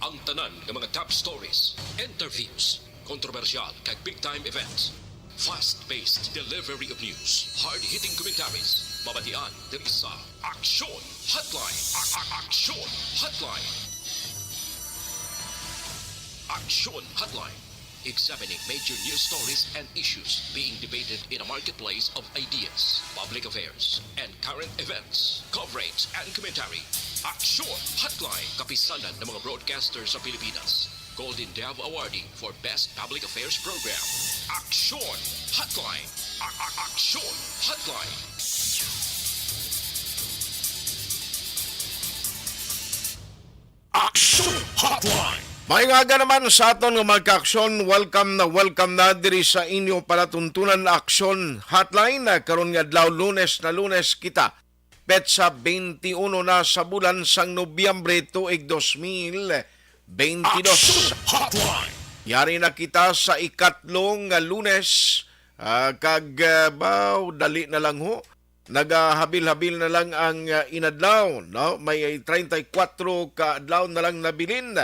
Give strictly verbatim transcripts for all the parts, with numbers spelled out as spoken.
Ang tanan nga mga top stories, interviews, kontrobersyal kag big time events. Fast-paced delivery of news, hard-hitting commentaries, mabatian diri sa Aksyon Hotline. A- a- Aksyon Hotline. Aksyon Hotline. Examining major news stories and issues being debated in a marketplace of ideas, public affairs, and current events. Coverage and commentary. Aksyon Hotline. Kapisanan ng mga broadcaster sa Pilipinas. Golden Dove Awardee for Best Public Affairs Program. Aksyon Hotline. A- a- Aksyon Hotline. Aksyon Hotline. May nga aga naman sa aton nga mga kaaksyon. Welcome na welcome na diri sa inyo palatuntunan na Aksyon Hotline. Karon nga adlaw, Lunes na Lunes kita. Petsa twenty-one na sa bulan sang Nobyembre tuig dos mil twenty-dos. Aksyon Hotline. Yari na kita sa ikatlo nga Lunes, ah, kag, ah, baw, dali na lang ho. Nagahabil-habil na lang ang, ah, inadlaw, no? May treinta y cuatro ka adlaw na lang nabilin.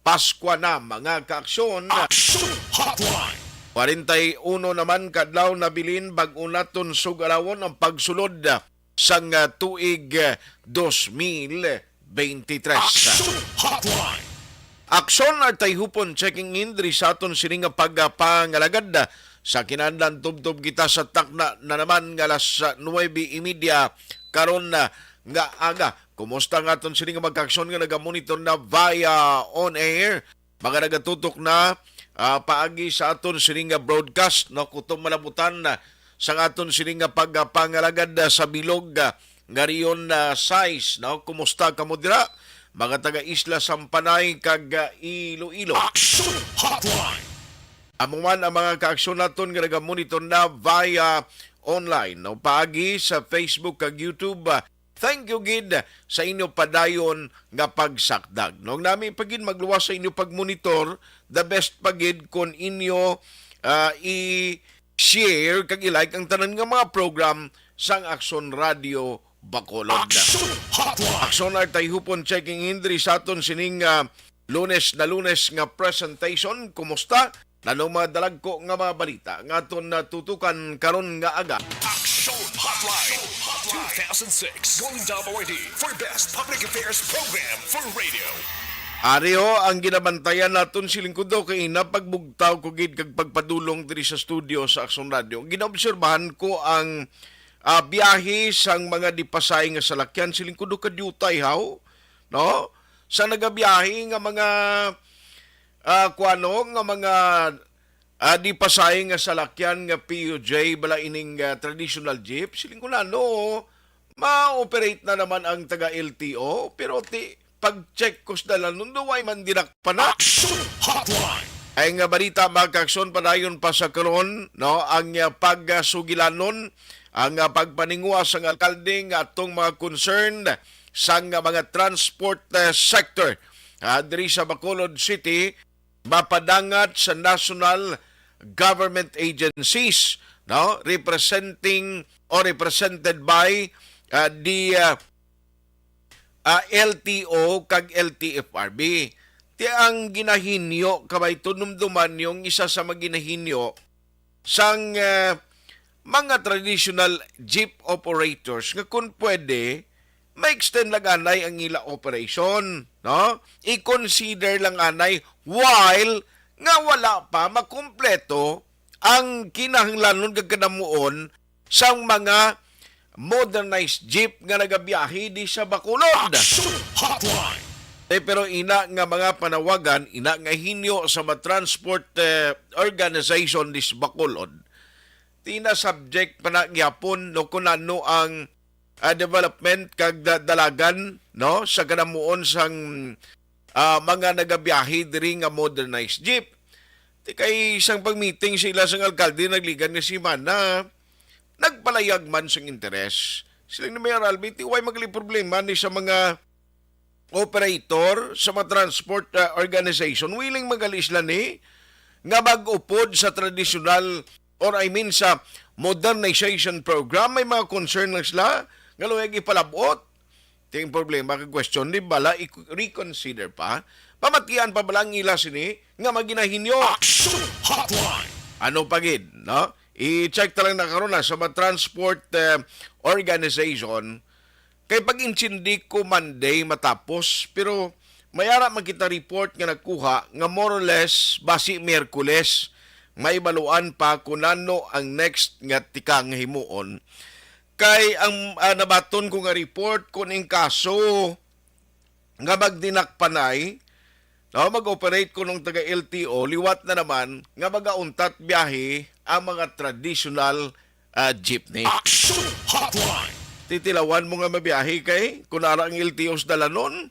Paskwa na, mga kaaksyon. Aksyon Hotline. Kwarenta y uno naman ka adlaw nabilin bag-o naton sug-alawon ang pagsulod sang, ah, tuig, ah, dos mil twenty-tres. Aksyon Hotline. Aksyon Artay Hupon checking in diri sa aton sini nga pagpangalagad. Sa kinahanglan, tubtob kita sa takna na naman nga alas, ah, nuwebe y media karon, ah, nga aga. Kumusta ang aton sini nga mga kaaksyon nga nagamonitor na via on air? Mga nagatutok na, ah, paagi sa aton sini nga broadcast, no? Kutob malabutan, ah, sang aton sini nga pagpangalagad, ah, sa bilog, ah, nga Region, ah, sais, no? Kumusta kamo dira? Mga taga Isla Sampanay kag, ah, Iloilo. Aksyon Hotline. Amo man ang mga kaaksyon naton nga nagamonitor na via online, no? Paagi sa Facebook kag YouTube, ah, thank you gid sa inyo padayon nga pagsakdag. No, nami pa gid magluwas sa inyo pagmonitor, the best pa gid kon inyo, ah, i-share kag i-like ang tanan nga mga program sang Aksyon Radio Bacolod. Aksyon Hotline. Aksyon Artay Hupon checking in diri sa aton sining, ah, Lunes na Lunes nga presentation. Kumusta? Nanong mga dalagko nga mga balita nga aton natutukan karon nga aga? Aksyon Hotline, two thousand six Golden Dove Awardee for Best Public Affairs Program for Radio. Ari ho ang ginabantayan naton, siling ko daw, kay ina pagbugtaw ko gid kag pagpadulong diri sa studio sa Aksyon Radio. Ginaobserbahan ko ang, ah, biyahe sang mga dipasay nga salakyan, siling ko daw, kadyutay haw, no? Sa nagabiyahe nga mga, ah, kuwano, nga mga, ah, dipasay nga salakyan nga P U J, bala ining, ah, traditional jeep, siling ko na, no, ma-operate na naman ang taga L T O, pero ti, pag-check ko sa dalanon, duway man dinak pa na. Aksyon Hotline. Ay nga balita, mga kaaksyon, padayon pa sa karon, no, ang, ah, pagsugilanon, ang, ah, pagpaninguha sang alkalde nga atong mga concern sang, ah, mga transport, ah, sector, ah, diri sa Bacolod City, mapadangat sa national government agencies, no, representing or represented by, ah, the, ah, ah, L T O kag L T F R B. Ti ang ginahinyo, kabay, tunumduman yung isa sa maginahinyo sang, ah, mga traditional jeep operators nga kung pwede, ma-extend lang anay ang ila operation, no? I-consider lang anay while nga wala pa makumpleto ang kinahanglanon kag kadamuon sang mga modernized jeep nga nagabiyahe di sa Bacolod. Action Hotline. Eh, pero ina nga mga panawagan, ina nga hinyo sa mga transport, eh, organization di sa Bacolod, tina subject pa na gyapon, no, kung ano ang, ah, development kag da-, dalagan, no, sa kanamuon sang, ah, mga nagabiyahe diri nga modernized jeep. Ti kay isang pag-meeting sila sang alkalde nagligan nga semana, nagpalayag man sang interes. Sila ni Mayor Alvin, ti way magali problema ni sa mga operator sa mga transport, ah, organization, willing magali sila ni nga mag-upod sa traditional, or I mean sa modernization program. May mga concern lang sila nga luyag ipalabot. Ting problema kag question ni bala i-reconsider pa. Pamatian pa bala ang ila sini nga maginahinyo? Action Hotline. Ano pa gid, no? I-check ta lang na karon na sa mga transport, eh, organization. Kay pag-intindi ko Monday matapos, pero may ara man kita report nga nagkuha nga more or less basi Miyerkules. May baluan pa kung ano ang next nga tikang himuon. Kay ang, ah, nabaton ko nga report, kung ang kaso nga magdinakpanay, no, mag-operate kunong taga L T O, liwat na naman nga magauntat biyahe ang mga traditional, ah, jeepney. Action Hotline. Titilawan mo nga mabiyahe kay kung ara ang L T O sa dalanon,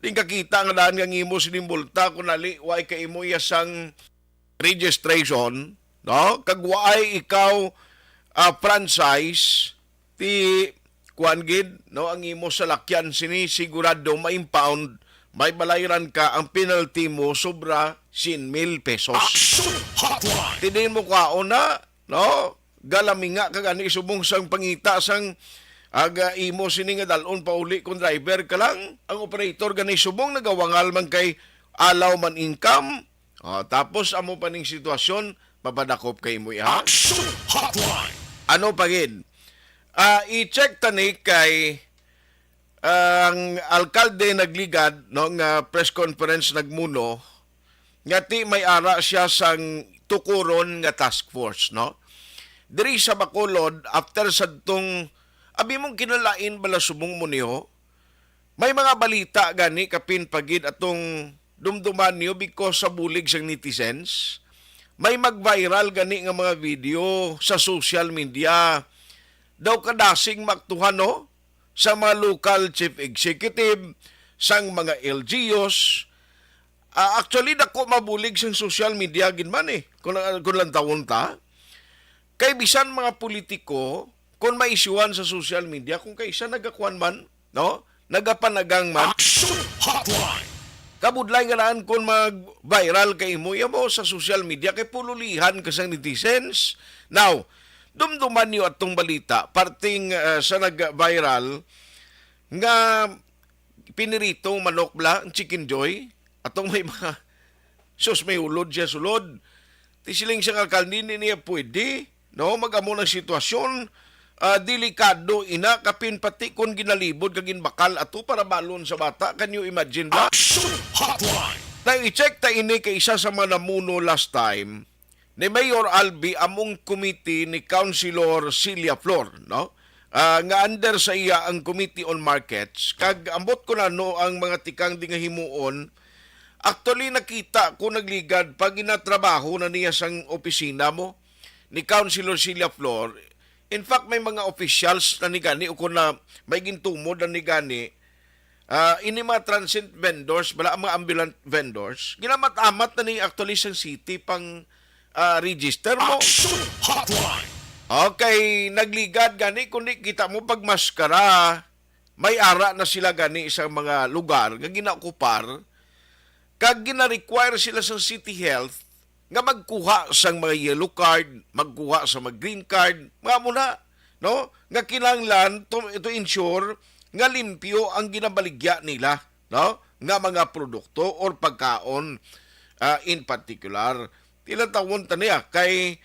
di kakita nga daan nga ngimo sining multa kung ali, wa kay imo iya sang registration, no? Kag waay ikaw, ah, franchise, ti kuan gid, no, ang imo salakyan sini sigurado ma-impound, may balayran ka, ang penalty mo sobra siyam mil pesos. Action Hotline. Ti diin mo kwaon na, no? Galaminga ka gani subong sang pangita sang aga imo sini nga dalon pauli kung driver ka lang. Ang operator gani subong nagawangal man kay alaw man income. O, tapos amo pa ning sitwasyon, mapadakop kay mo iha. Action Hotline. Ano pa gid? Ah, i-check ta ni kay ang alkalde nagligad, no, nga press conference nagmuno nga ti may ara siya sang tukuron nga task force, no? Diri sa Bacolod, after sadtong, abi mong kinalain bala subong mo niyo, may mga balita gani kapin pagid atong dumduman niyo because sa bulig sang netizens. May mag-viral gani nga mga video sa social media. Daw kadasig maaktuhan, no? Sa mga local chief executive, sang mga L G Us. Ah, actually, dako mabulig sang social media gid man eh. Kung, kung lantawon ta, kay bisan mga politiko, kung maisyuhan sa social media, kung kaisa nagakuan man, no? Nagapanagang man. Action Hotline. Kabudlay nga naan kung mag-viral kay imo, iya mo sa social media, kay pululihan ka sang netizens. Now, dumduman niyo atong balita, parting, ah, sa nag-viral nga piniritong manok bala, ang Chicken Joy, atong may mga sus, may ulod siya sulod. Ti siling sang alkalde, hindi niya pwede, no? Mag-amo ng sitwasyon, ah, delikado ina, kapin pati kon ginalibod kag ginbakal ato para balon sa bata. Can you imagine ba? Action Hotline. Na i-check ta ini kay isa sa mga namuno last time, ni Mayor Albi among committee ni Councilor Celia Flor, no? Ah, nga under sa iya ang Committee on Markets, kag ambot ko na, no, ang mga tikang di nga himuon. Actually, nakita ko nagligad pag ginatrabaho na niya sang opisina mo ni Councilor Celia Flor. In fact, may mga officials na ni gani o kung na may gintumod na ni gani, ah, ini mga transient vendors, bala ang mga ambulant vendors, ginamat-amat na ni actually sang city pang, ah, register mo. Action Hotline. Okay, nagligad gani, kundi kita mo pag maskara, may ara na sila gani sa mga lugar nga ginaokupar, kag gina-require sila sa City Health nga magkuha sang mga yellow card, magkuha sa mga green card, mga muna, no? Nga kinahanglan to, to ensure nga limpyo ang ginabaligya nila, no? Nga mga produkto or pagkaon, ah, in particular. Tilantawon ta niya kay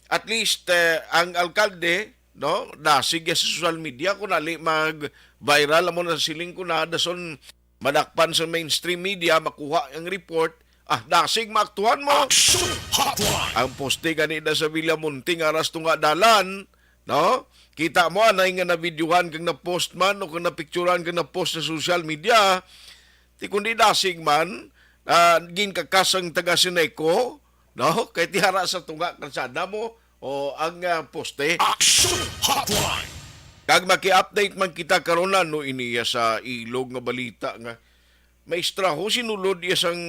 at least, eh, ang alkalde, no? Dasig sa social media kung ali mag-viral amo na siling ko na dason madakpan sa mainstream media, makuha ang report, ah, dasig maaktuhan mo. Action Hotline. Ang poste gani na sa Villamonte nga aras tunga dalan, no? Kita mo anay nga na-videohan kag na-post man o kung na-picturean kag na-post sa social media, ti kundi dasig man, ah, ginkakas ang taga Sineco, no? Kay tihara sa tunga kalsada mo o ang, ah, poste. Action Hotline. Kag maki-update man kita karon, ano, iniya sa ilog nga balita nga may estraho sinulod iya sang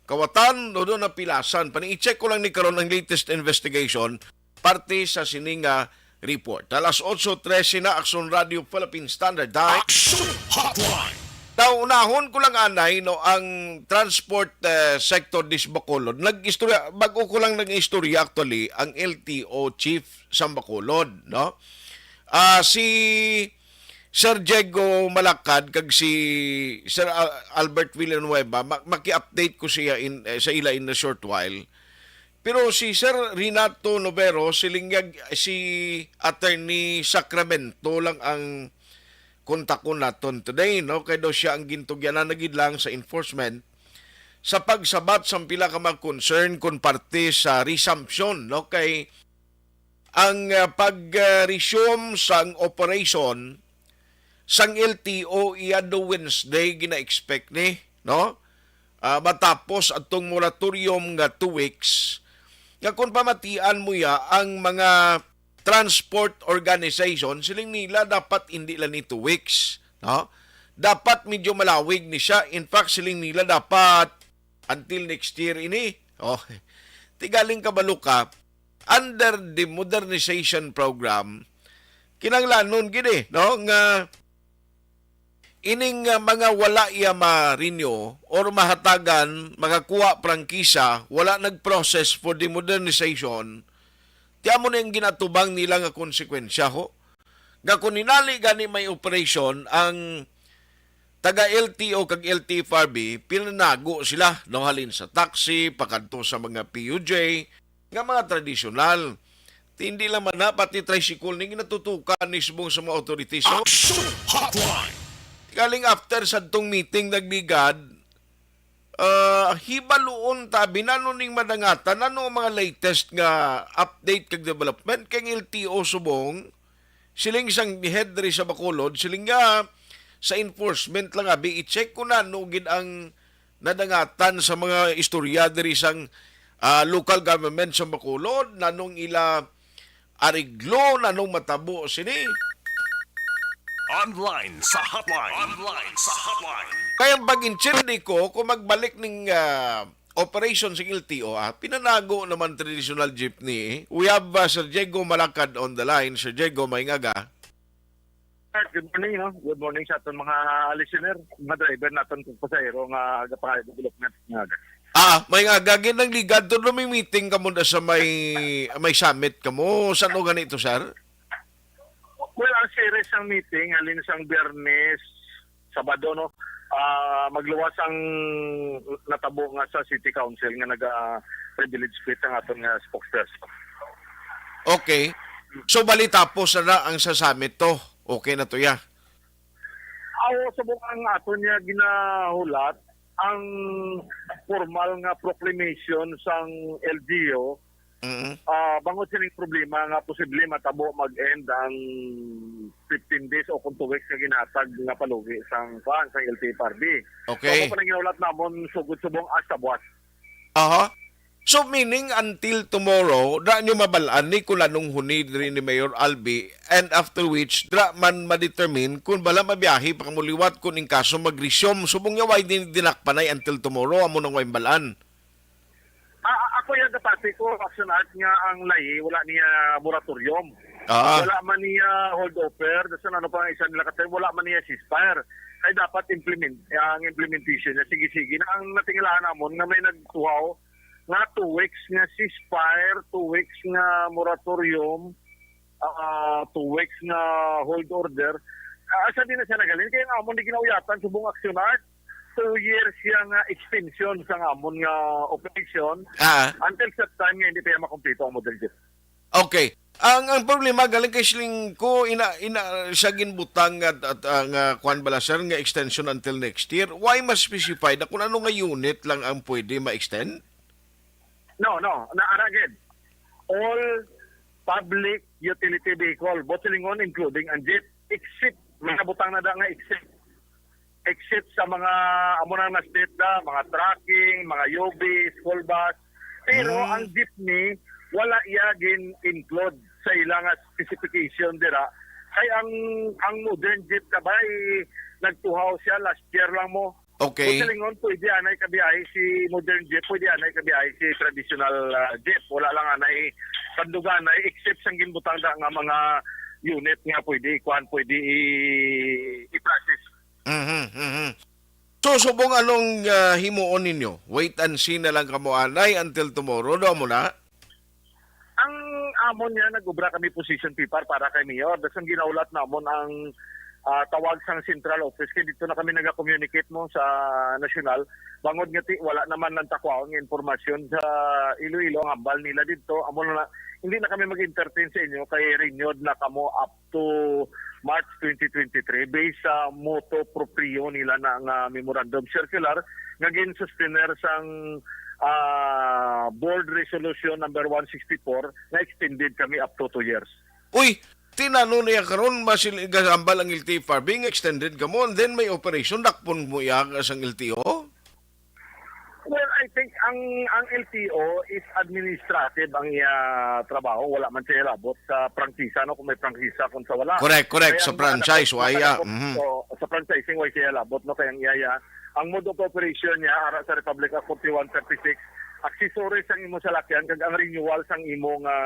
kawatan, no, do napilasan. Pani-check ko lang ni karon ang latest investigation, parte sa sini nga report. Alas otso trese na, Action Radio Philippine Standard Time. Action Hotline. Now, unahon ko lang anay, no, ang transport, eh, sector dis Bacolod. Nag-istorya, bago ko lang nag-istorya actually, ang L T O chief sa Bacolod, no? Ah, si, Sir Diego Malakad kag si Sir Al-, Albert Villanueva, ma-, maki-update ko siya in, eh, sa ila in a short while. Pero si Sir Renato Novero, siling niya, si Attorney Sacramento lang ang kontakon naton today, no? Kay daw siya ang gintugyanan na gid lang sa enforcement sa pagsabat sang pila ka mga concern kon parte sa resumption, no? Kay ang, ah, pag, ah, resume sang operation sang L T O iya do Wednesday gina-expect ni, no? Ah, matapos atong moratorium nga two weeks, nga kung pamatian mo ya ang mga transport organization, siling nila dapat hindi lang ni two weeks, no? Dapat medyo malawig ni siya. In fact, siling nila dapat until next year ini. Oh, tigaling kabalo ka, under the modernization program, kinanglanon gid eh, no, nga ining, ah, mga wala iya ma-renew or mahatagan, makakuha prangkisa, wala nag-process for the modernization, ti amo na yung ginatubang nila nga konsekwensya, ho. Nga kung hinali gani may operation ang taga L T O kag L T F R B, pinanago sila, no, halin sa taxi, pakadto sa mga P U J, nga mga tradisyonal. Ti hindi lang man na, pati tricycle ni ginatutukan ni subong sa mga authorities, no? Action Hotline! Galing after sa tong meeting nagligad, ah, hibaluon ta, binano ning madangatan, ano ang mga latest nga update kag development kay ang L T O subong, siling sang head diri sa Bacolod, siling nga sa enforcement lang abi i-check kung nano gid ang nadangatan sa mga istorya diri sang, ah, local government sa Bacolod, nanong ila ariglo, nanong matabo sini. Online sa hotline. Online sa hotline. Kaya ang pag-intindi ko, kung magbalik ning, ah, operation sa L T O, ah, pinanago naman traditional jeepney. We have, ah, Sir Diego Malakad on the line. Sir Diego, maayong aga. Good morning, no? Good morning sa aton mga listener, mga driver naton kag pasahero nga gapangayo development nga aga. Ah, maayong aga, ginangligad to, may meeting kamo da sa may, may summit kamo. San-o gani to, sir? Well, ang series sang meeting, halin sang Biyernes, Sabado, no? Ah, magluwas ang natabo nga sa City Council nga naga-privilege speech ang aton nga spokesperson. Okay. So, bali tapos na, na ang sa summit to. Okay na to, ya. Aw, subong ang aton niya ginahulat, ang formal nga proclamation sang L G U, Mm. ah, bangod sining problema nga posible matabo mag-end ang fifteen days o kung two weeks nga ginatag nga palugi sang, kuan, sang L T F R B. Okay. So, ako pa nang ginahulat namon sugod subong hasta buwas. Aha. So, meaning until tomorrow, da nyo mabal-an ni kung anong huni diri ni Mayor Albi, and after which, dra man ma-determine kung bala mabiyahe pa kamo liwat kung in kaso mag-resume. Subong niya, why din dinakpanay until tomorrow? Amo nang way balaan. Ah, ah, ako yung dapati ko, Action Art, nga ang layi, wala niya moratorium. Ah. Wala man niya holdover, dason ano pa ang isa nila ka-term, wala man niya ceasefire. Kay dapat implement, ang implementation niya, sige-sige na ang natingalaan namon nga may nagtuhaw nga two weeks nga ceasefire, two weeks nga moratorium, ah, two weeks nga hold order. Ah, sa di na siya nagalin, kaya nga amon di ginauyatan subong Action Art, two years siya nga extension sa amon nga operation. Ah. Until sa time nga hindi pa makumpleto ang model. Okay. Ang, ang problema, galing kay siling ko, ina, ina, siya ginbutang nga, at, ah, nga, kuwan bala, sir, nga extension until next year. Why mas specified na kung ano nga unit lang ang pwede ma-extend? No, no. Na, ara gid. All public utility vehicle, both silingon, including ang jeep, except, may nabutang na da nga except. Except sa mga, amo na nga state na, mga trucking, mga U V, school bus. Pero Mm. ang jeepney, wala iya gin-include sa ila nga specification dira. Kay ang, ang modern jeep kabay, nagtuhaw siya last year lang mo. Okay. Kung silingon, pwede anay kabiyahe si modern jeep, pwede anay kabiyahe si traditional, ah, jeep. Wala lang anay panduganay, except sang ginbutang da nga mga unit nga pwede ikuan, pwede i-, i-process. Mhm, mhm. So, subong anong, ah, himuon ninyo? Wait and see na lang kamo anay until tomorrow, daw mo na? Ang amon niya, nag-ubra kami position paper para kay Mayor. Dason ginaulat namon ang, ah, tawag sang central office, kay dito na kami naga-communicate mo sa nasyonal. Bangod nga ti-, wala naman lang takwaon nga impormasyon sa Iloilo ang hambal nila dito. Amo na, hindi na kami mag-entertain sa inyo kay renewed na kamo up to March twenty twenty-three based sa motu proprio nila na nga memorandum circular nga gin-suspender sang, ah, Board Resolution number one sixty-four nga extended kami up to two years. Uy, tinano niya karon, masil-, gahambal ang L T F R B nga extended kamo, and then may operation, dakpon mo iya sang L T O? Well, I think ang, ang L T O is administrative ang iya trabaho. Wala man siya labot sa prangkisa, no, kung may prangkisa, kung sa wala. Correct, correct. Kaya Sa ang franchise, naka-, wala iya. naka-, Mhm. so, sa franchising, wala siya labot, no, kaya ang iya, iya, ang mode of operation niya, ara sa Republic Act forty-one thirty-six, accessories ang imo salakyan, kag ang renewal sang imo nga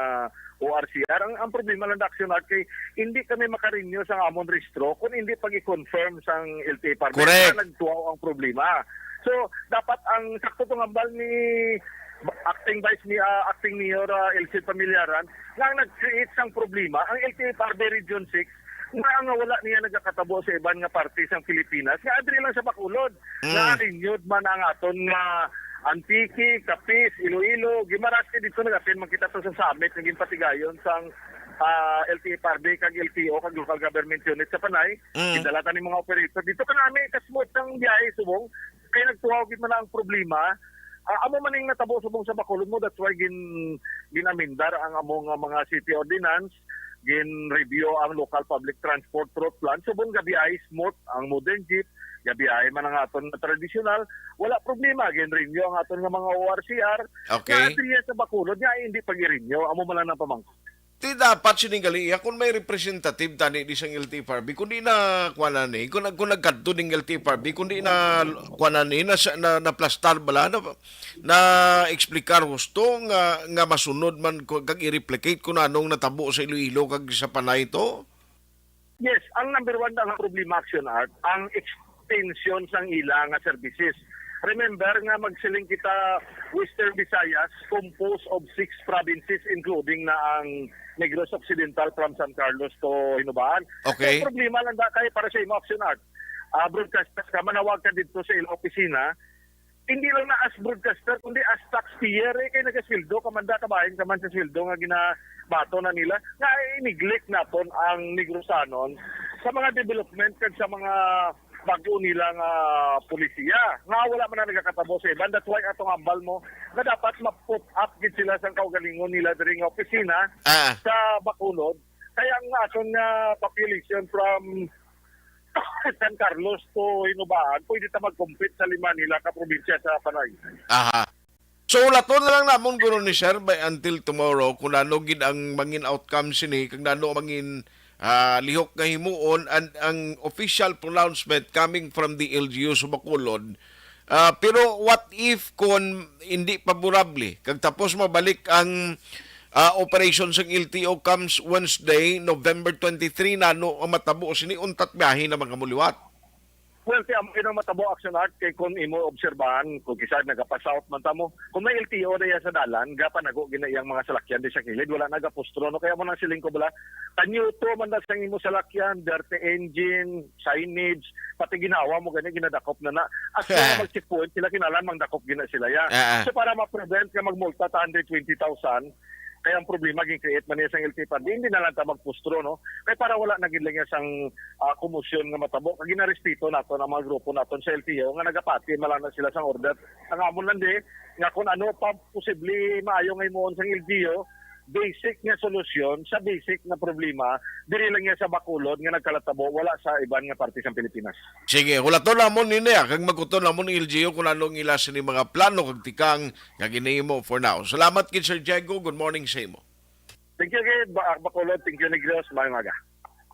O R C R. Ang, ang problema lang, Action Art, kay hindi kami makarenew sa amon rehistro kung hindi pag-i-confirm sang L T F R B. Correct. Kaya nagtuaw ang problema. So, dapat ang sakto tong hambal ni Acting Vice ni, ah, Acting Mayor, ah, Elsie Familiaran, nga ang nag-create sang problema ang L T F R B Region six, nga, nga wala niya nagakatabo sa iban nga parte sang Pilipinas, nga adri lang sa Bacolod, Mm. nga renewed man ang aton nga Antique, Capiz, Iloilo, Guimaras, kay dito nag-attend man kita to sa summit nga ginpatigayon sang, ah, L T F R B kag L T O kag local government unit sa Panay. Mm. Gindala ta ni mga operator dito, kanami kasmooth ang biyahe subong, kay nagtuaw gid man ang problema. Ah, amo man ning natabo subong sa Bacolod mo, that's why gin-, ginamendar ang amo nga mga city ordinance, gin-review ang local public transport route plan. Subong gabiyahe smooth ang modern jeep, gabiyahe man ang aton nga tradisyonal, wala problema, gin-renew ang aton nga mga O R C R. Okay. Nga adriya sa Bacolod, nga hindi pag-i-renew, amo man lang ang pamangkot. Di dapat sining gali iya kung may representative tani di sang L T F R B, kundi na kuanan ni, kung, kung nagkadto ning L T F R B, kundi na kuanan ni, na, na, naplastar bala, na, na explicar husto nga, nga masunod man ko, kag i-replicate kung anong natabo sa Iloilo kag sa Panay to? Yes, ang number one na nga problema, Action Art, ang extension sang ila nga services. Remember nga magsiling kita, Western Visayas composed of six provinces, including na ang Negros Occidental from San Carlos to Hinobaan. Okay. Ang problema lang da kay para sa imo, Action Art, ah, broadcaster ka, manawag ka dito sa ilang opisina, hindi lang na as broadcaster, kundi as taxpayer, eh, kay nagasweldo ka man da, kabahin ka man sa sweldo nga ginabaton na nila, nga i-neglect naton ang Negrosanon sa mga development kag sa mga bag-o nila nga polisiya. Nga wala man na nagakatabo sa iban. That's why atong hambal mo nga dapat ma-put up gid sila sa kaugalingon nila diri nga opisina Ah. sa Bacolod. Kaya ang aton nga population from San Carlos to Hinobaan, pwede ta mag-compete sa lima nila ka probinsya sa Panay. Aha. So, ulaton na lang namon, guro, ni Sir, by until tomorrow, kung ano gid ang mangin outcome sini, kag nano mangin, ah, lihok nga himuon, and ang official pronouncement coming from the L G U sa Bacolod. Ah, pero what if kung hindi favorable, kag tapos mabalik ang, ah, operation sang L T O comes Wednesday, November twenty-three, nano ang matabo sini, untat biyahe na mga muliwat? Well, ti amo yun ang matabo, Action Art, kay kung imo obserbahan, kung kisa nagapasaot man ta mo, kung may L T O na yan sa dalan, gapanago gina iyang mga salakyan di sa kilid, wala nagapustro, no? Kaya mo nang siling ko bala, kanyuto man na sa imo salakyan, dirty engine, signage, pati ginawa mo gani, ginadakop na na. As long mag-checkpoint sila, kinahanglan mangdakop gina sila, ya. Ah, ah. So, para ma-prevent nga magmulta ta hundred twenty thousand, kaya ang problema, gin-create man niya sang L T F R B, hindi na lang ta magpustro, no? Kaya para wala na gid lang niya sang, ah, komosyon nga matabo. Kag ginarespeto naton ang mga grupo naton sa L T O nga nagapati man lang na sila sang order. Ang amon lang di, nga kung ano pa posible maayo nga himuon sang L G U, basic nga solusyon sa basic nga problema, diri lang niya sa Bacolod nga nagkalatabo, wala sa iban nga parte sang Pilipinas. Sige, hulaton namon nini, ah, kag magkuton namon L G U kung ano ang ila sini mga plano kag tikang nga ginhimo for now. Salamat gid, Sir Diego. Good morning sa imo. Thank you gid, Ba-, Bacolod. Thank you, Negros. Maayong aga.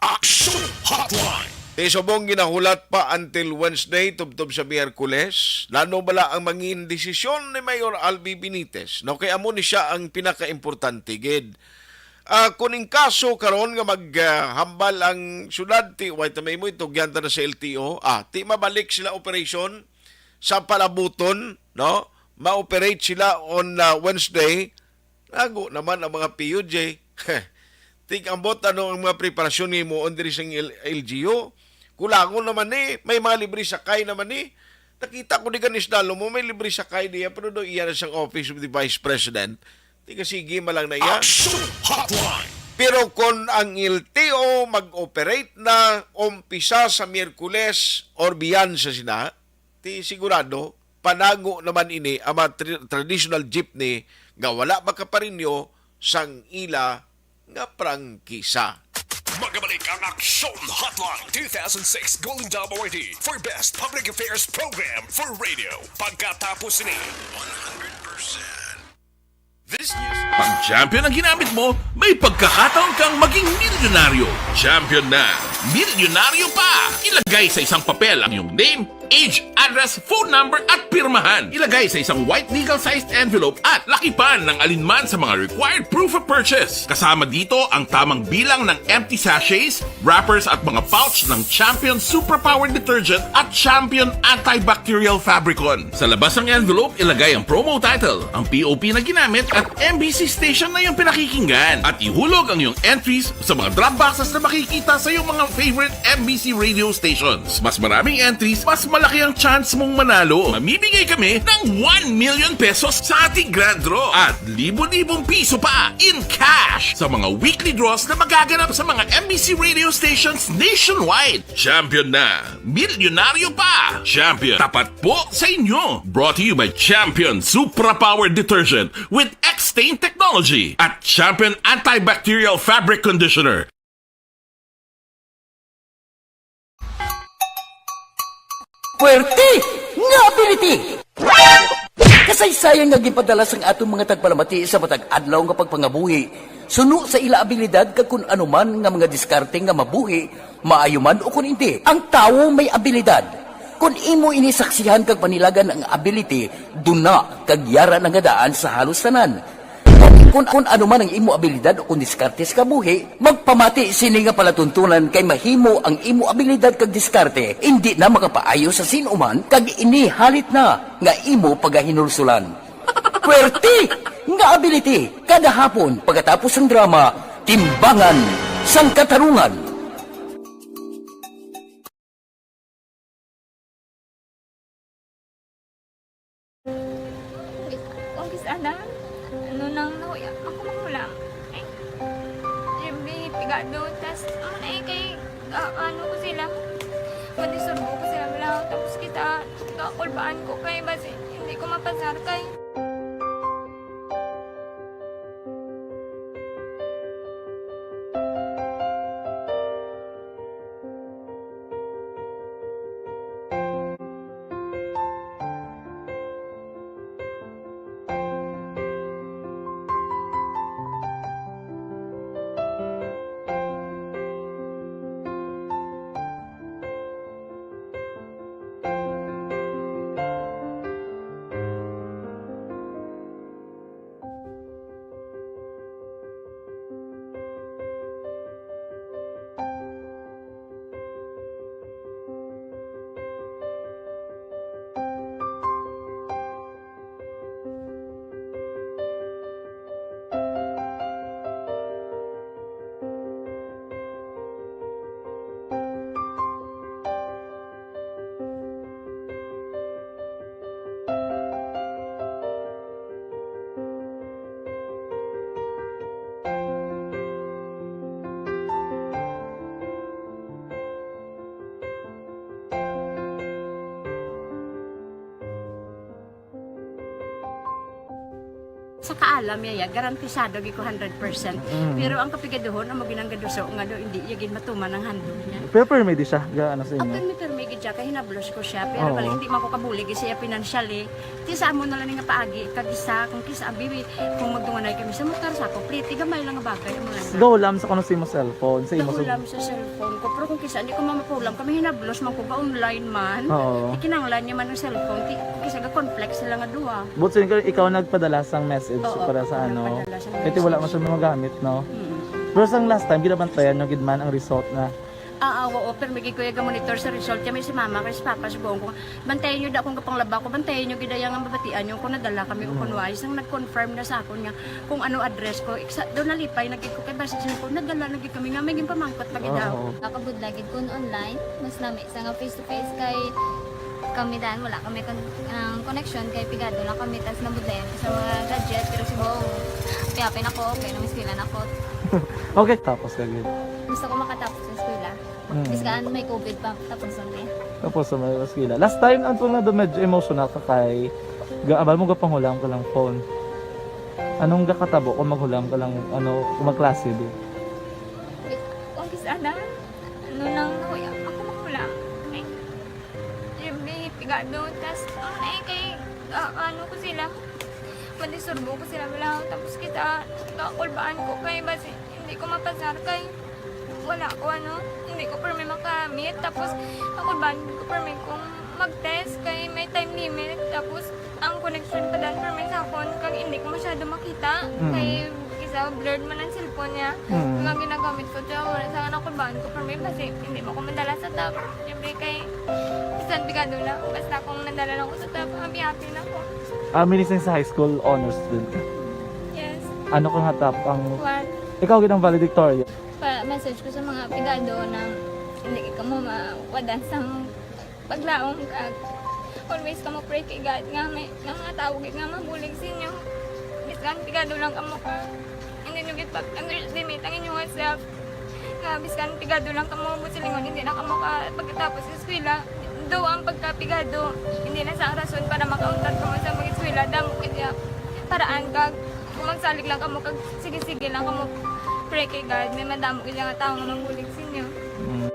Action Hotline. Ti subong ginahulat pa until Wednesday, tubtob sa Miyerkules. Nano bala ang mangin desisyon ni Mayor Albi Benitez? No, kay amo ni siya ang pinakaimportante gid. Ah, kung in kaso karon nga mag, ah, hambal ang syudad, ti, wait, may mo, itugyan ta na sa L T O. Ah, ti mabalik sila operasyon sa Palabuton, no? Ma-operate sila on, ah, Wednesday. Nago naman ang mga P U J. Tig-ambot ano ang mga preparasyon nga himuon diri sa L-, L G U. Kulangon naman ni, may mga libre sakay naman ni. Nakita ko di ganis dalo mo, may libre sakay diya, pero do iya na sang Office of the Vice President. Tiga sige man lang na iya. Action Hotline! Pero kon ang L T O mag-operate na umpisa sa Miyerkules or biyan sa sina, ti sigurado, panago naman ini ang mga tri-, traditional jeepney nga wala makaparinyo sang ila nga prangkisa. Magabalik ang Action Hotline two thousand six Golden Dome Awardee for Best Public Affairs Program for Radio. Pagkatapos ni This news. Pag champion ang ginamit mo, may pagkakataon kang maging milyonaryo. Champion na, milyonaryo pa! Ilagay sa isang papel ang iyong name, age, address, phone number, at pirmahan. Ilagay sa isang white legal-sized envelope at lakipan ng alinman sa mga required proof of purchase. Kasama dito ang tamang bilang ng empty sachets, wrappers, at mga pouch ng Champion Superpower Detergent at Champion Antibacterial Fabricon. Sa labas ng envelope, ilagay ang promo title, ang P O P na ginamit, at M B C station na iyong pinakikinggan. At ihulog ang iyong entries sa mga drop boxes na makikita sa iyong mga favorite M B C radio stations. Mas maraming entries, mas malaki ang chance mong manalo. Mamimigay kami ng one million pesos sa ating grand draw at libo-libong piso pa in cash sa mga weekly draws na magaganap sa mga M B C radio stations nationwide. Champion na! Milyonaryo pa! Champion, tapat po sa inyo! Brought to you by Champion Supra Power Detergent with X-Stain Technology at Champion Antibacterial Fabric Conditioner. Puwerte nga ability! Kasaysayan nga ginpadala sang aton mga tagpalamati sa matag adlaw nga pagpangabuhi, suno sa ila abilidad kag kun ano man nga mga diskarte nga mabuhi, maayo man o kun indi. Ang tawo may abilidad. Kun imo ini saksihan kag panilagan ang ability, duna kag yara na nga daan sa halos tanan. Kun, kun ano man ang imo abilidad o kun diskarte sa kabuhi, magpamati sini nga palatuntunan kay mahimo ang imo abilidad kag diskarte indi na makapaayo sa sin-o man kag ini halit na nga imo pagahinulsulan. Puwerte nga ability kada hapon pagkatapos sang drama, Timbangan sang Katarungan. Kung kis-, kung kis-, ana, ano nang nahuya, ako mangulang. Ay, yung may pigado, tas, ano na eh, kay, ah, ano ko sila, madisurbo ko sila, wala, tapos kita, kakulbaan ko kay, basi, hindi ko mapasar kay. Sa kaalam niya, ya, garantisado gyud ko hundred percent. Mm. Pero ang kapigaduhon, amo ginang gaduso nga do, hindi iya gid matuman ang handog niya. Pero permi di siya, ga, ano sa inyo? Ang permi, permi gid siya, kay hinablos ko siya. Pero Oo. bali, hindi man ko kabulig siya financially. Ti sa amo na lang nga paagi, kag isa, kung kisa, abi, kung magdunganay kami sa motor, sa ako, pliti, gamay lang nga bagay, amo lang. Gahulam sa kuno sa imo cellphone, sa imo sa Gahulam sa cellphone ko, pero kung kisa, hindi ko mamapulam, kami hinablos man ko, ga-online man. Oo. Ikinanglan niya man ang cellphone, ti, kung kisa, ga-conflict sila nga duha. But so, ikaw, ikaw nagpadala sang message Oo, para sa ako ano? nagpadala sang Kaya ti wala message. man siya magamit, no? Mm. Pero sang last time, ginabantayan nyo gid man ang result na Ah, ah, oo, pero may gid ko iya ga-monitor sa result. Kami si mama, kay si papa, subong ko. Bantayan niyo da kung kapanglaba ko, bantayan niyo gid iya nga mabatian niyo kung nadala kami o kung Mm. wais. Nang nag-confirm na sa akon nga kung ano address ko, iksa, do nalipay na gid ko kay basi siya ko, nadala na gid kami nga may ginpamangkot pa gid daw. Oo. Nakabudlay gid kun online, mas lami sa nga face to face kay kami dan wala kami kon-, ang connection kay pigado lang kami tas nabudlayan ko sa mga gadget pero subong api-api na ko kay namiskwela na ko. Okay, tapos ka gid. Gusto ko makatapos sa eskwela. Mm. Bisan may covid pa, tapos ang day. Tapos sa may eskwela. Last time, ang tunga do medyo emotional ka kay gaabal mo gapanghulam ka lang phone. Anong gakatabo kung maghulam ka lang, ano, kung magklase, di? Kung kis-a na, ano nang nahuya, ako maghulam. Ay, yung may pigado, tas, ano na eh, kay, ah, ano ko sila, madisturbo ko sila, wala, tapos kita, kakulbaan ko kay, basi, hindi ko mapasar kay, wala ko, ano, hindi ko permi makamit. Tapos, ako ba, hindi ko permi kung mag-test kay may time limit. Tapos, ang connection pa dan permi sa akon, kag hindi ko masyado makita. Mm. Kay, isa, blurred man ang cellphone niya. Mm. Kag ang ginagamit ko, siya, wala sa akin, ako ba, ko permi, kasi hindi mo ko madala sa top. Siyempre, kay, bisan pigado lang, basta kung nadala lang ko sa top, happy-happy na ko. Ah, meaning sa high school, honor student ka? Yes. Ano ka nga top ang One. Ikaw gid ang valedictorian? Pa-message ko sa mga pigado na hindi kamo mawadan sang paglaom kag always kamo pray kay God nga may, nga mga tawo gid nga mabulig sa inyo. Bisan pigado lang kamo ka, hindi nyo gid pag-underestimate ang inyong self. Nga bisan pigado lang kamo, buot silingon, hindi na kamo ka pagkatapos sa eskwela. Do ang pagkapigado, hindi na sa ang rason para makauntat kamo sa mag-eskwela. Damo gid ya paraan kag kung magsalig lang kamo kag sige-sige lang kamo pray kay God, may madamo gid nga tawo nga mabulig sa inyo. Mm.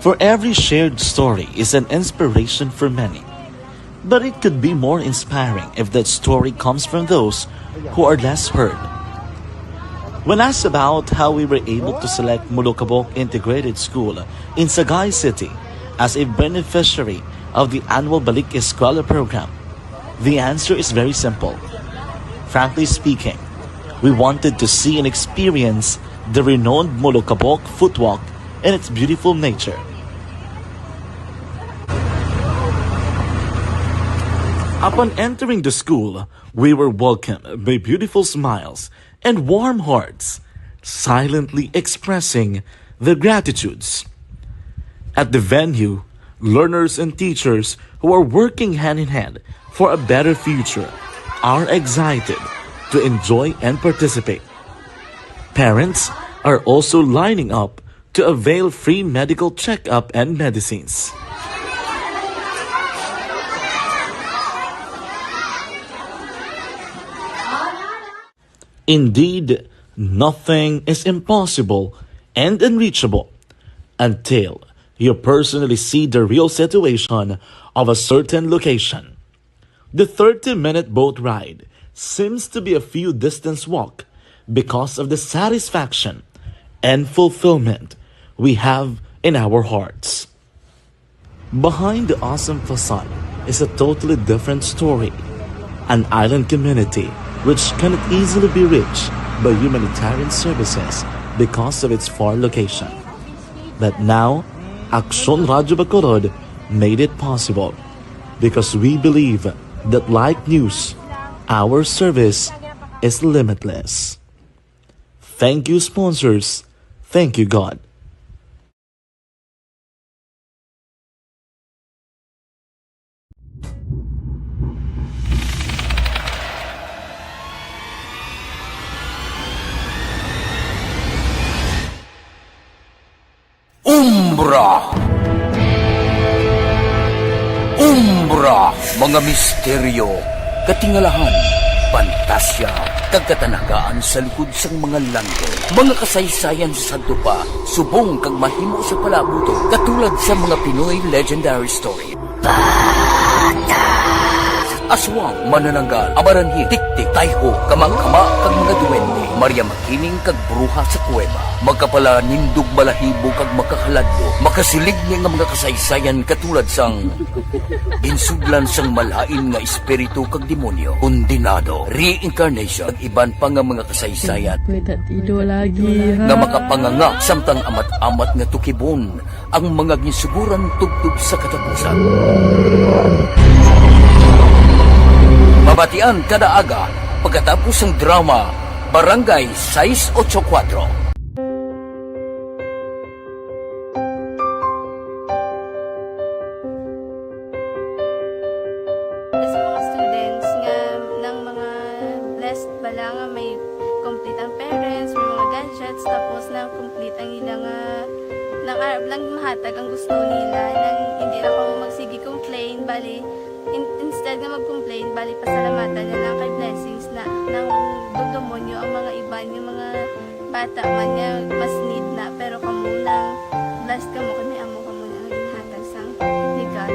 For every shared story is an inspiration for many. But it could be more inspiring if that story comes from those who are less heard. When asked about how we were able to select Molokabok Integrated School in Sagay City as a beneficiary of the annual Balik Eskwela program, the answer is very simple. Frankly speaking, we wanted to see and experience the renowned Molokabok footwalk and its beautiful nature. Upon entering the school, we were welcomed by beautiful smiles and warm hearts, silently expressing their gratitudes. At the venue, learners and teachers who are working hand in hand for a better future are excited to enjoy and participate. Parents are also lining up to avail free medical checkup and medicines. Indeed, nothing is impossible and unreachable until you personally see the real situation of a certain location. The thirty-minute boat ride seems to be a few distance walk because of the satisfaction and fulfillment we have in our hearts. Behind the awesome facade is a totally different story. An island community which cannot easily be reached by humanitarian services because of its far location. But now, Aksyon Radyo Bacolod made it possible because we believe that, like news, our service is limitless. Thank you, sponsors. Thank you, God. Umbra. Umbra. Mga misteryo, katingalahan, pantasya, kag katanagaan sa likod sang mga langit. Mga kasaysayan sa sadto pa, subong kag mahimo sa palabuton, katulad sa mga Pinoy legendary story. Aswang, manananggal, amaranhit, tiktik, tayho, kamangkama, kag mga duwende, Maria Makiling, kag bruha sa kuweba. Makapalanindog, balahibo, kag makahaladlok, makasiligni nga mga kasaysayan katulad sang ginsudlan sang malain nga espiritu kag demonyo, kondenado, reincarnation, kag iban pa nga mga kasaysayan May tatido lagi, ha? nga makapanganga samtang amat-amat nga tukibon ang mga ginsuguran tubtob sa katapusan. Mabatian kada aga pagkatapos sang drama Barangay sais ocho kuwatro. Sa mga students nga nang mga blessed bala nga may complete ang parents, may mga gadgets, tapos na complete ang ila nga nang arab lang mahatag ang gusto nila, nang hindi na ko magsige complain, bali in, instead nga mag-complain, bali pasalamatan na lang kay blessings na nang dudumonyo ang mga iban nga mga bata man nga mas need na, pero kamo nang blessed kamo kay may amo kamo nga ginhatag sang ni God.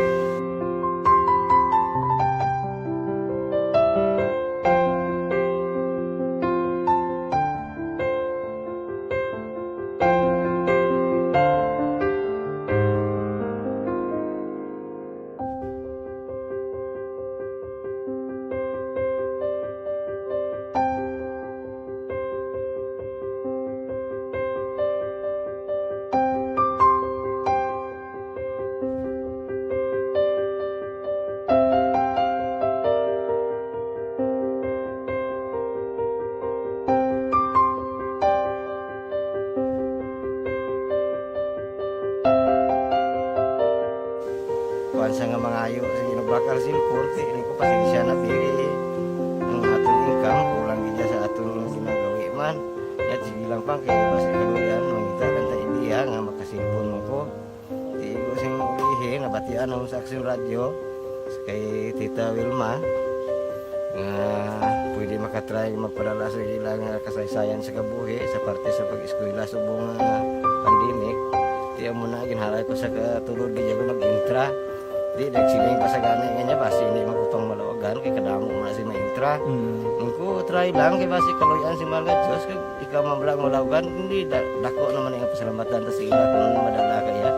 Kuwan sa nga mangayo sa ginubakal sa import, ini ko pasensya na, pili ang aton income, kulang gid sa aton ginagawi man. Yat, sige lang pang, kay basi kaluyan, mangita lang ta idea nga makasilpon mo ko. Di ko sing ulihi, nabatian ako sa Aksyon Radyo, kay Tita Wilma, nga pwede makatry magpadala sa ila nga kasaysayan sa kabuhi sa parte sa pag-eskwela subong nga pandemic. Di amo na, ginhalay ko sa katulod, di ako nag-intra. Di, nagsiling pa sa gani nga niya, basi hindi man ko pang malawagan, kay kadamo man si ma-intra. Mm. Ang ko, try lang, kay basi kaluyan si Mahal nga Diyos, kag ikaw man lang malawagan, hindi, da-, dako naman ang pasalamatan ta sa ila kung ano madala kaya.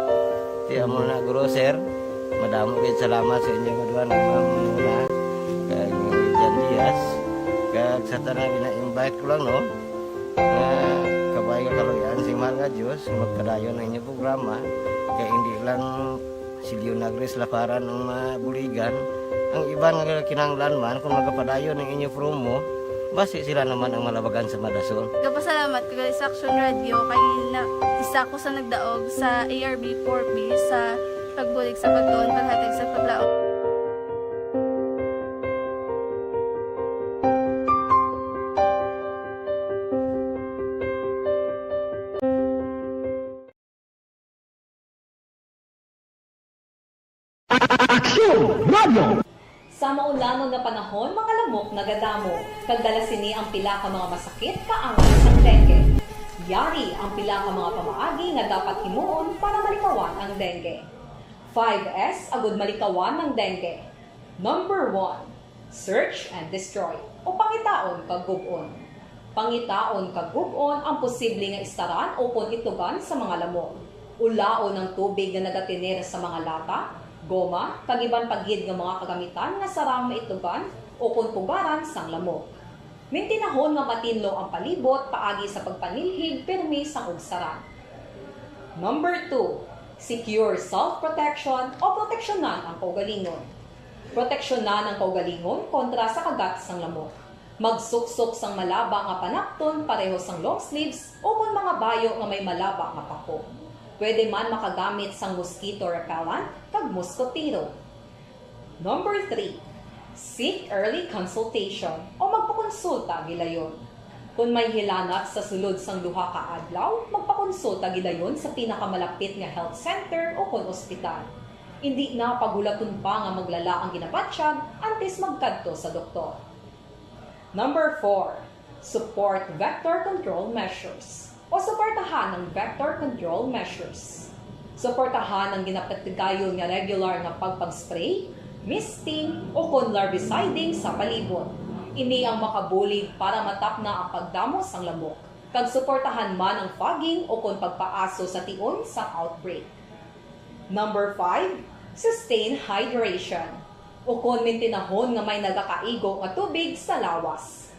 Di, amo na, guro, sir, madamo gid salamat sa inyo nga duha, ni Ma'am Muna, kag ni Jan Diaz, kag sa tanan, gina-invite ko lang, no, nga kabay nga kaluyan si Mahal nga Diyos, magpadayon ang inyo programa, kay hindi lang si Leonagres Laparan ang mabuligan. Ang iban nga kinahanglan man, kung magapadayon ang inyo promo, basi sila naman ang malabagan sa madasol. Gapasalamat ko gali sa Aksyon Radyo kay na, isa ko sa nagdaog sa A R B four B sa pagbulig sa pagtuon, paghatag sa paglaom. Aksyon Radio! Sa maulanon nga panahon, mga lamok nagadamo, kag dala sini ang pila ka mga masakit kaangay sang dengue. Yari ang pila ka mga pamaagi nga dapat himuon para malikawan ang dengue. Five S agud malikawan ang dengue. Number one, search and destroy, o pangitaon kag gub-on. Pangitaon kag gub-on ang posible nga istaran ukon itugan sa mga lamok. Ulaon ang tubig nga nagatener sa mga lata, goma, kag iban pa gid nga mga kagamitan nga sarang maitugan ukon pugaran sang lamok. Mintinahon nga matinlo ang palibot paagi sa pagpanilhig pirmi sang ugsaran. Number two, secure self-protection o proteksyonan ang kaugalingon. Proteksyonan ang kaugalingon kontra sa kagat sang lamok. Magsuksok sang malaba nga panapton pareho sang long sleeves ukon mga bayo nga may malaba nga pako. Pwede man makagamit sang mosquito repellent kag moskotero. Number three, seek early consultation o magpakonsulta gilayon. Kon may hilanat sa sulod sang duha ka adlaw, magpakonsulta gilayon sa pinakamalapit nga health center ukon ospital. Indi na paghulaton pa nga maglala ang ginabatyag antes magkadto sa doktor. Number four, support vector control measures o suportahan ang vector control measures. Suportahan ang ginapatigayon nga regular nga pagpag-spray, misting, o kon larviciding sa palibot. Ini ang makabulig para matapna ang pagdamo sang lamok, kag suportahan man ang fogging o kon pagpaaso sa tion sang outbreak. Number five, sustain hydration, o kon mintinahon nga may nagakaigo nga tubig sa lawas.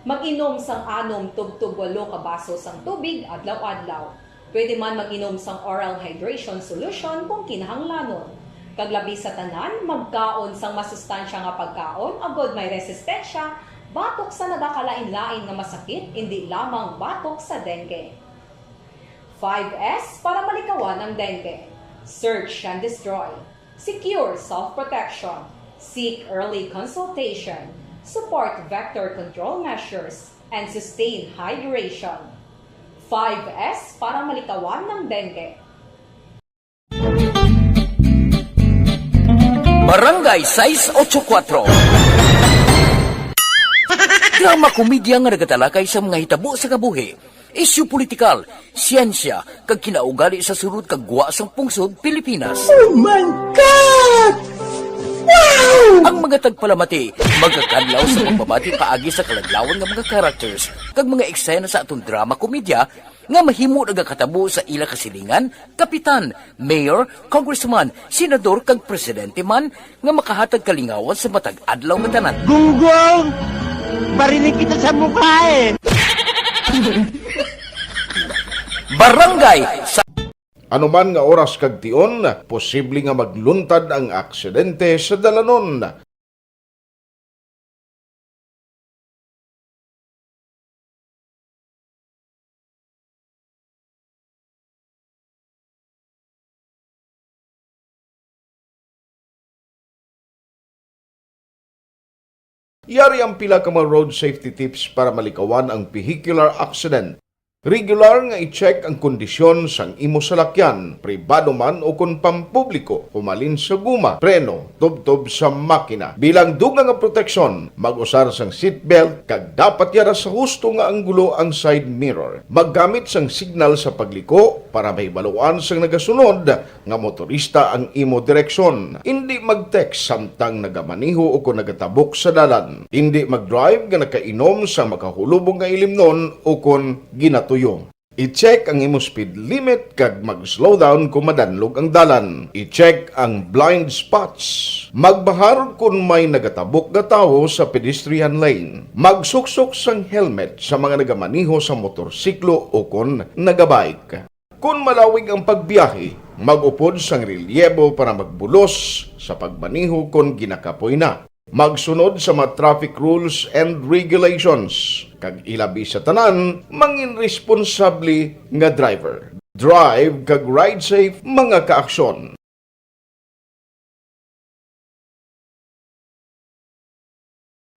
Mag-inom sang anom tubtob walo ka baso sang tubig adlaw-adlaw. Pwede man mag-inom sang oral hydration solution kung kinahanglanon. Kag labi sa tanan, magkaon sang masustansya nga pagkaon agod may resistensya batok sa nagakalain-lain nga masakit, indi lamang batok sa dengue. Five S para malikawan ang dengue. Search and destroy. Secure self-protection. Seek early consultation. Support vector control measures and sustain hydration. Five S para malikawan ang dengue. Barangay sais ocho kuatro. Drama komedya nga nagatalakay sa mga hitabo sa kabuhi, isyu politikal, siyensya, kag kinaugali sa sulod kag gwa sang pungsod Pilipinas. Oh my God! Wow! Ang mga tagpalamati magakadlaw sa pagbabati paagi sa kaladlawan nga mga characters kag mga eksena sa aton drama komedya nga mahimo nagakatabo sa ila kasilingan, kapitan, mayor, congressman, senador kag presidente man nga makahatag kalingawan sa matag adlaw nga tanan. Gunggong! Barinig kita sa mukha eh! Barangay sa Ano man nga oras kag tion, posible nga magluntad ang aksidente sa dalanon. Yari ang pila ka mga road safety tips para malikawan ang vehicular accident. Regular nga i-check ang kondisyon sang imo salakyan, pribado man ukon pampubliko, humalin sa guma, preno, tubtob sa makina. Bilang dugang nga proteksyon, mag-usar sang seatbelt kag dapat yara sa husto nga anggulo ang side mirror. Maggamit sang signal sa pagliko para mahibaluan sang nagasunod nga motorista ang imo direksyon. Indi mag-text samtang nagamaneho ukon nagatabok sa dalan. Indi mag-drive nga nakainom sa makahulubong nga ilimnon ukon ginatuyo. I-check ang imo speed limit kag mag-slow down kon madanlog ang dalan. I-check ang blind spots. Magbahar kon may nagatabok nga tawo sa pedestrian lane. Magsuksok sang helmet sa mga nagamaneho sa motorsiklo ukon nagabike. Kon malawig ang pagbiyahe, mag-upod sang relyebo para magbulos sa pagmaneho kon ginakapoy na. Magsunod sa mga traffic rules and regulations, kag ilabi sa tanan, mangin responsable nga driver. Drive kag ride safe, mga kaaksyon.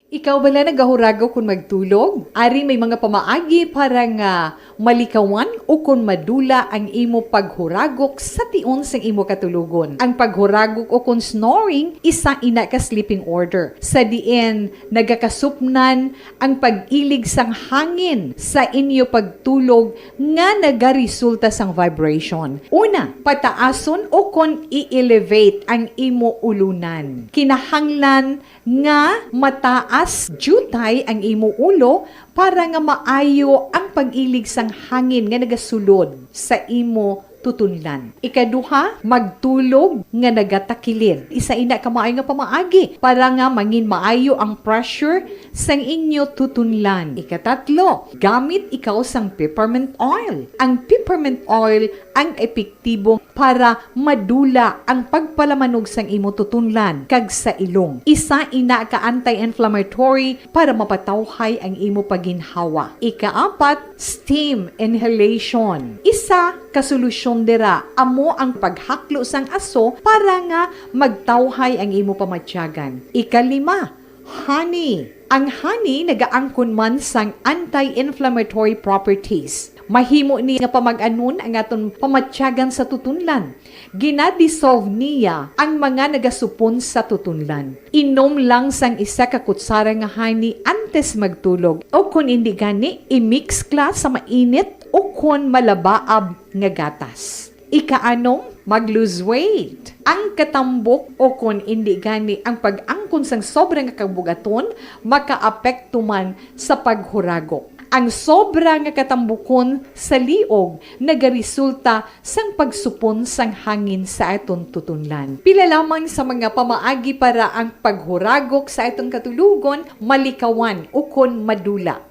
Ikaw bala nagahuragok kon magtulog? Ari may mga pamaagi para nga malikawan ukon madula ang imo paghuragok sa tion sang imo katulogon. Ang paghuragok ukon snoring isa ina ka sleeping order, sa diin nagakasupnan ang pag-ilig sang hangin sa inyo pagtulog nga nagaresulta sang vibration. Una, pataason ukon i-elevate ang imo ulunan. Kinahanglan nga mataas diutay ang imo ulo para nga maayo ang pag-ilig sang hangin nga nagasulod sa imo tutunlan. Ikaduha, magtulog nga nagatakilid. Isa ina ka maayo nga pamaagi para nga mangin maayo ang pressure sang inyo tutunlan. Ikatatlo, gamit ikaw sang peppermint oil. Ang peppermint oil ang epektibo para madula ang pagpalamanog sang imo tutunlan kag sa ilong. Isa ina ka anti-inflammatory para mapatawhay ang imo pagginhawa. Ikaapat, steam inhalation. Isa ka solusyon dira amo ang paghaklo sang aso para nga magtawhay ang imo pamatyagan. Ikalima, honey. Ang honey nagaangkon man sang anti-inflammatory properties. Mahimo ni nga pamag-anon ang aton pamatyagan sa tutunlan. Gina-dissolve niya ang mga nagasupon sa tutunlan. Inom lang sang isa ka kutsara nga honey antes magtulog, o kon indi gani, i-mix kla sa mainit o kon malabaab nga gatas. Ikaanom, mag-lose weight. Ang katambok o kon indi gani ang pag-angkon sang sobra nga kabugaton makaapekto man sa paghuragok. Ang sobra nga katambukon sa liog nagaresulta sang pagsupon sang hangin sa aton tutunlan. Pila lamang sa mga pamaagi para ang paghuragok sa aton katulogon malikawan ukon madula.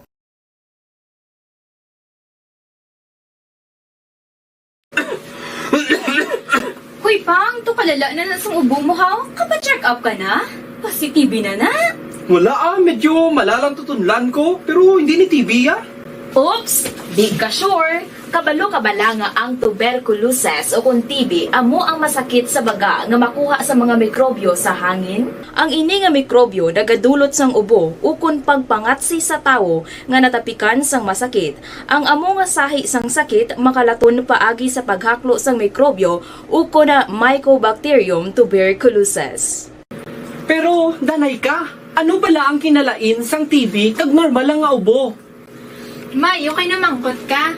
Hoy, Pang, to kalala na na sang ubo mo, ha? Kapa-check up ka na? Positive na na? Wala, ah, medyo malalang tutunlan ko, pero hindi ni T B, ah. Oops! Di ka sure? Kabalo ka bala nga ang tuberculosis o kon T B amo ang masakit sa baga nga makuha sa mga mikrobyo sa hangin? Ang ini nga mikrobyo nagadulot sang ubo ukon pagpangatsi sa tawo nga natapikan sang masakit. Ang amo nga sahi sang sakit makalaton paagi sa paghaklo sang mikrobyo ukon na Mycobacterium tuberculosis. Pero, danay ka, ano bala ang kinalain sang T B kag normal lang nga ubo? May, okay na mangkot ka.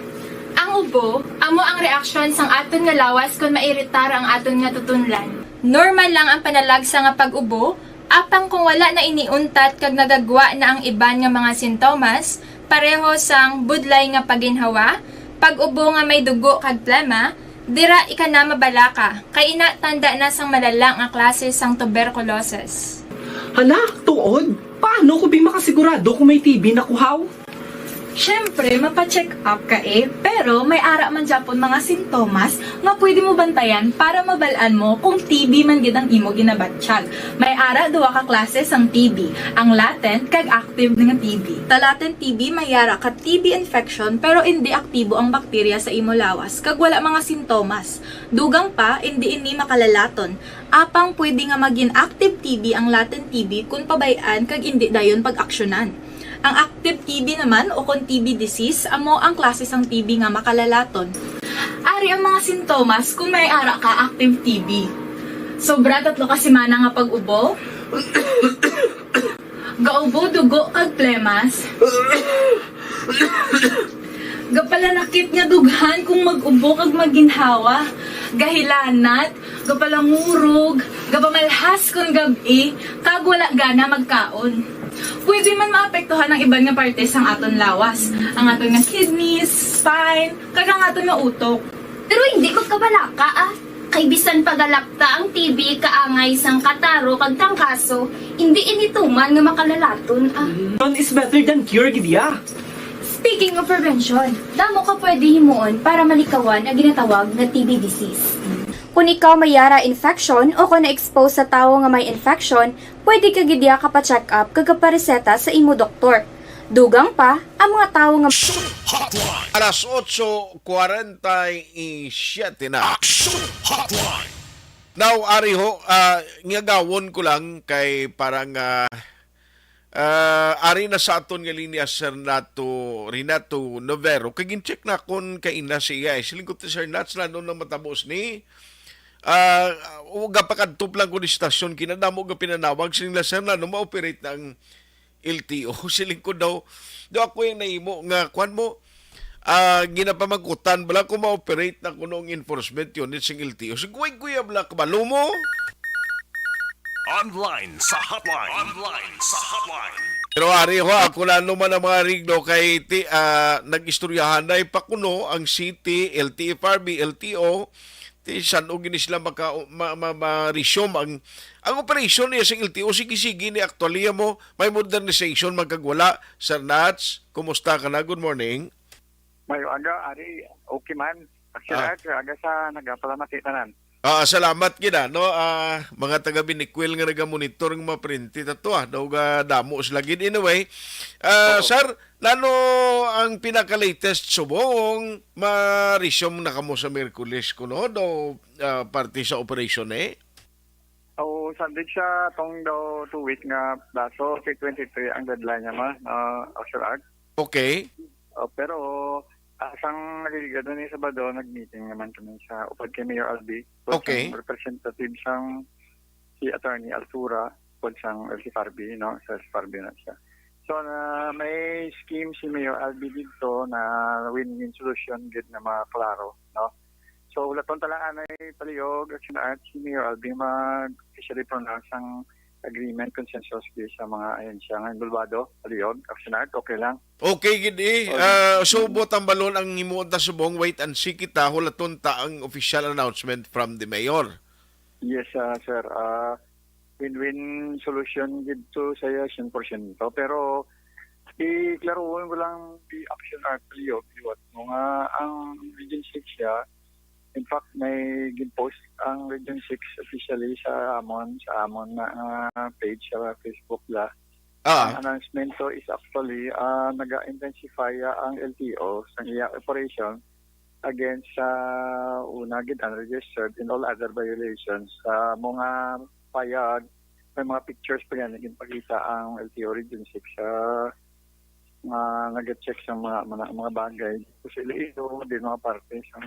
Ang ubo, amo ang reaksyon sang aton nga lawas kon mairitar ang aton nga tutunlan. Normal lang ang panalagsa nga pag-ubo, apang kung wala na ini untat kag nagagwa na ang iban nga mga sintomas, pareho sang budlay nga paginhawa, pag-ubo nga may dugo kag plema, dira ika na mabalaka, kay ina tanda na sang malala nga klase sang tuberculosis. Hala, tuod? Paano ko bi makasigurado kung may T B na ko, haw? Siyempre, mapa-check up ka eh, pero may ara man gyapon mga sintomas nga pwede mo bantayan para mabal-an mo kung T B man gid ang imo ginabatyag. May ara duha ka klase sang T B, ang latent kag active nga T B. Sa latent T B, may ara ka T B infection pero indi aktibo ang bakterya sa imo lawas kag wala mga sintomas. Dugang pa, indi ini makalalaton. Apang pwede nga magin active T B ang latent T B kon pabay-an kag indi dayon pag-aksyonan. Ang active T B naman, o kon T B disease, amo ang klase sang T B nga makalalaton. Ari ang mga sintomas kon may ara ka active T B. Sobra tatlo ka semana nga pag-ubo. Gaubo dugo kag plemas. Gapalanakit nga dughan kung mag-ubo kag maginhawa. Gahilanat, gapalangurog, gapamalhas kon gab-i, kag wala gana magkaon. Pwede man maapektuhan ang iban nga parte sang aton lawas, ang aton nga kidneys, spine, kag ang aton nga utok. Pero hindi ko kabalaka, ah. Kay bisan pagalakta ang T B kaangay sang kataro kag trangkaso, hindi ini tuman nga makalalaton, ah. Prevention is better than cure, gid ya. Speaking of prevention, damo ka pwede himuon para malikawan ang ginatawag nga T B disease. Kung ikaw may ara infection o kung na-expose sa tawo nga may infection, pwede ka gid ya kapa-check up kag kapareseta sa imo doktor. Dugang pa, ang mga tawo nga Hotline. Alas otso kwarenta y siete na. Action Hotline. Now, ari ho, ah, ngagawon ko lang kay parang, ah, ah, ari na sa aton nga linya si Renato, Renato Novero. Kay gin-check na kon kay ina siya, eh. Siling ko ti Sir Nats, ano nang matabo sini? Ah, o gapakadto lang ko ni stasyon, kinadamo ga pinanawag, siling la, "Sir, na, ano, ma-operate na ang L T O?" Siling ko daw, daw ako yung nahimo nga, kwan mo, ah, ginapamangkutan bala kung ma-operate na kuno ang enforcement unit sing L T O. Sigway, kuya, bala, kabalo mo? Online sa hotline. Online sa hotline. Pero ari ho, ako na naman ang mga ariglo kay ti, ah, nag-istoryahan na pa kuno ang city, L T F R B, L T O, ti san-o gini sila maka, ma, ma, ma-resume ang, ang operasyon niya sa L T O. Sige, sige ni actually mo, may modernization magkagwala. Sir Nats, kumusta ka na? Good morning. Mayo aga, ari, okay man. Actually, Ah. Aga sa nagapalamati tanan. Ah, salamat gid, ah, no? Ah, mga taga Binikwil nga nagamonitor nga mga parente ta to, ah. Daw ga damo sila gid. Anyway, ah, Oo. Sir, nano ang pinaka-latest subong ma-resume na kamo sa Miyerkules kuno? Daw, ah, parte sa operation, eh? Oo, subject siya tong daw two week nga plaso, si twenty-three ang deadline niya, ma, ah, Officer Ag. Okay. Oh, pero Ah, sang naliligad na ni Sabado, nag-meeting naman kami sa upod kay Mayor Albi, upod Okay. sang representative sang si Attorney Altura, upod sang L C F R B, no? Sa L C F R B na siya. So, na may scheme si Mayor Albi dito na win-win solution gid na maklaro, no? So, wala tong talaan ay palihog, Action Art, si Mayor Albi mag-officially pronounce ang agreement, consensus, di sa mga ahensya nga involvado, palihog, Action Art, okay lang. Okay gid eh. Okay. Ah, so, buot ang balon ang himuon ta subong, wait and see kita, hulaton ta ang official announcement from the mayor. Yes, ah, sir. Ah, win-win solution gid to saya, siyento porsyento. Pero, iklaruhon ko lang the Action Art palihog, liwat mo nga ang Region six siya. In fact, may gin-post ang Region six officially sa amon, sa amon na, ah, page sa Facebook la. Ah. Ang announcement to is actually, ah, naga-intensify ang L T O sa iya operation against sa una gid unregistered and all other violations. Sa mga payag, may mga pictures pa yan, nagpakita ang L T O Region six sa mga nag-check sa mga, mga, mga bagay. Sa Iloilo, di mga parte sa,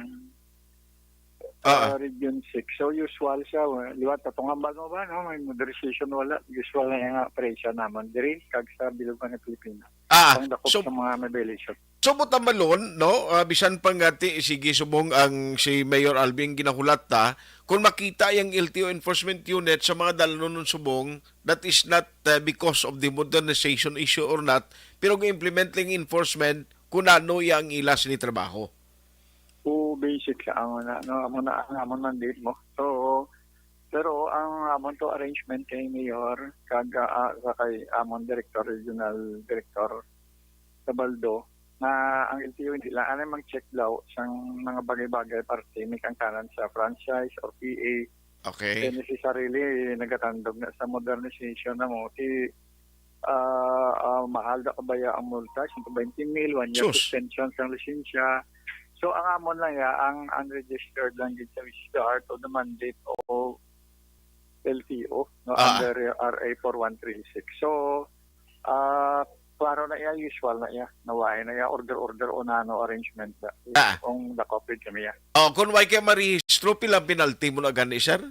Ah. ah, Region six. So, usual siya. Liwat, atong hambal mo ba, no? May modernization, wala. Usual na yung operation naman. Diri, kag sa bilog pa ng Pilipinas. Ah, Ang dakop so, sa mga may violation. So, buot ang balon, no? Ah, bisan pa nga ti, sige, subong ang si Mayor Alvin ginahulat ta, kung makita yung L T O enforcement unit sa mga dalanon subong, that is not, uh, because of the modernization issue or not, pero ga-implement lang enforcement kung ano iya ang ila sini trabaho. Oo, basic sa amo na, no? Amo na ang amon mandate mo. So, pero ang amon to arrangement kay Mayor, kag, ah, sa kay amon Director, Regional Director, sa Baldo, nga ang L T O hindi lang anay mag-check daw sang mga bagay-bagay parte may kaangtanan sa franchise or P A. Okay. Kaya necessarily, nagatandog na sa modernization na mo. Ti, ah, ah, mahal na kabaya ang multa, siyento baynte mil, one year Sus. suspension sang lisensya. So, ang amon lang ya, ang unregistered lang gid sa, which is the heart of the mandate of L T O, no, Ah. under R A four one three six. So, ah, klaro na iya, usual na iya. Nawain na iya, order-order o nano arrangement na. Ah. Kung nakapit kami iya. Oh, kung why kay marehistro, pila ang penalty mo na gani, sir?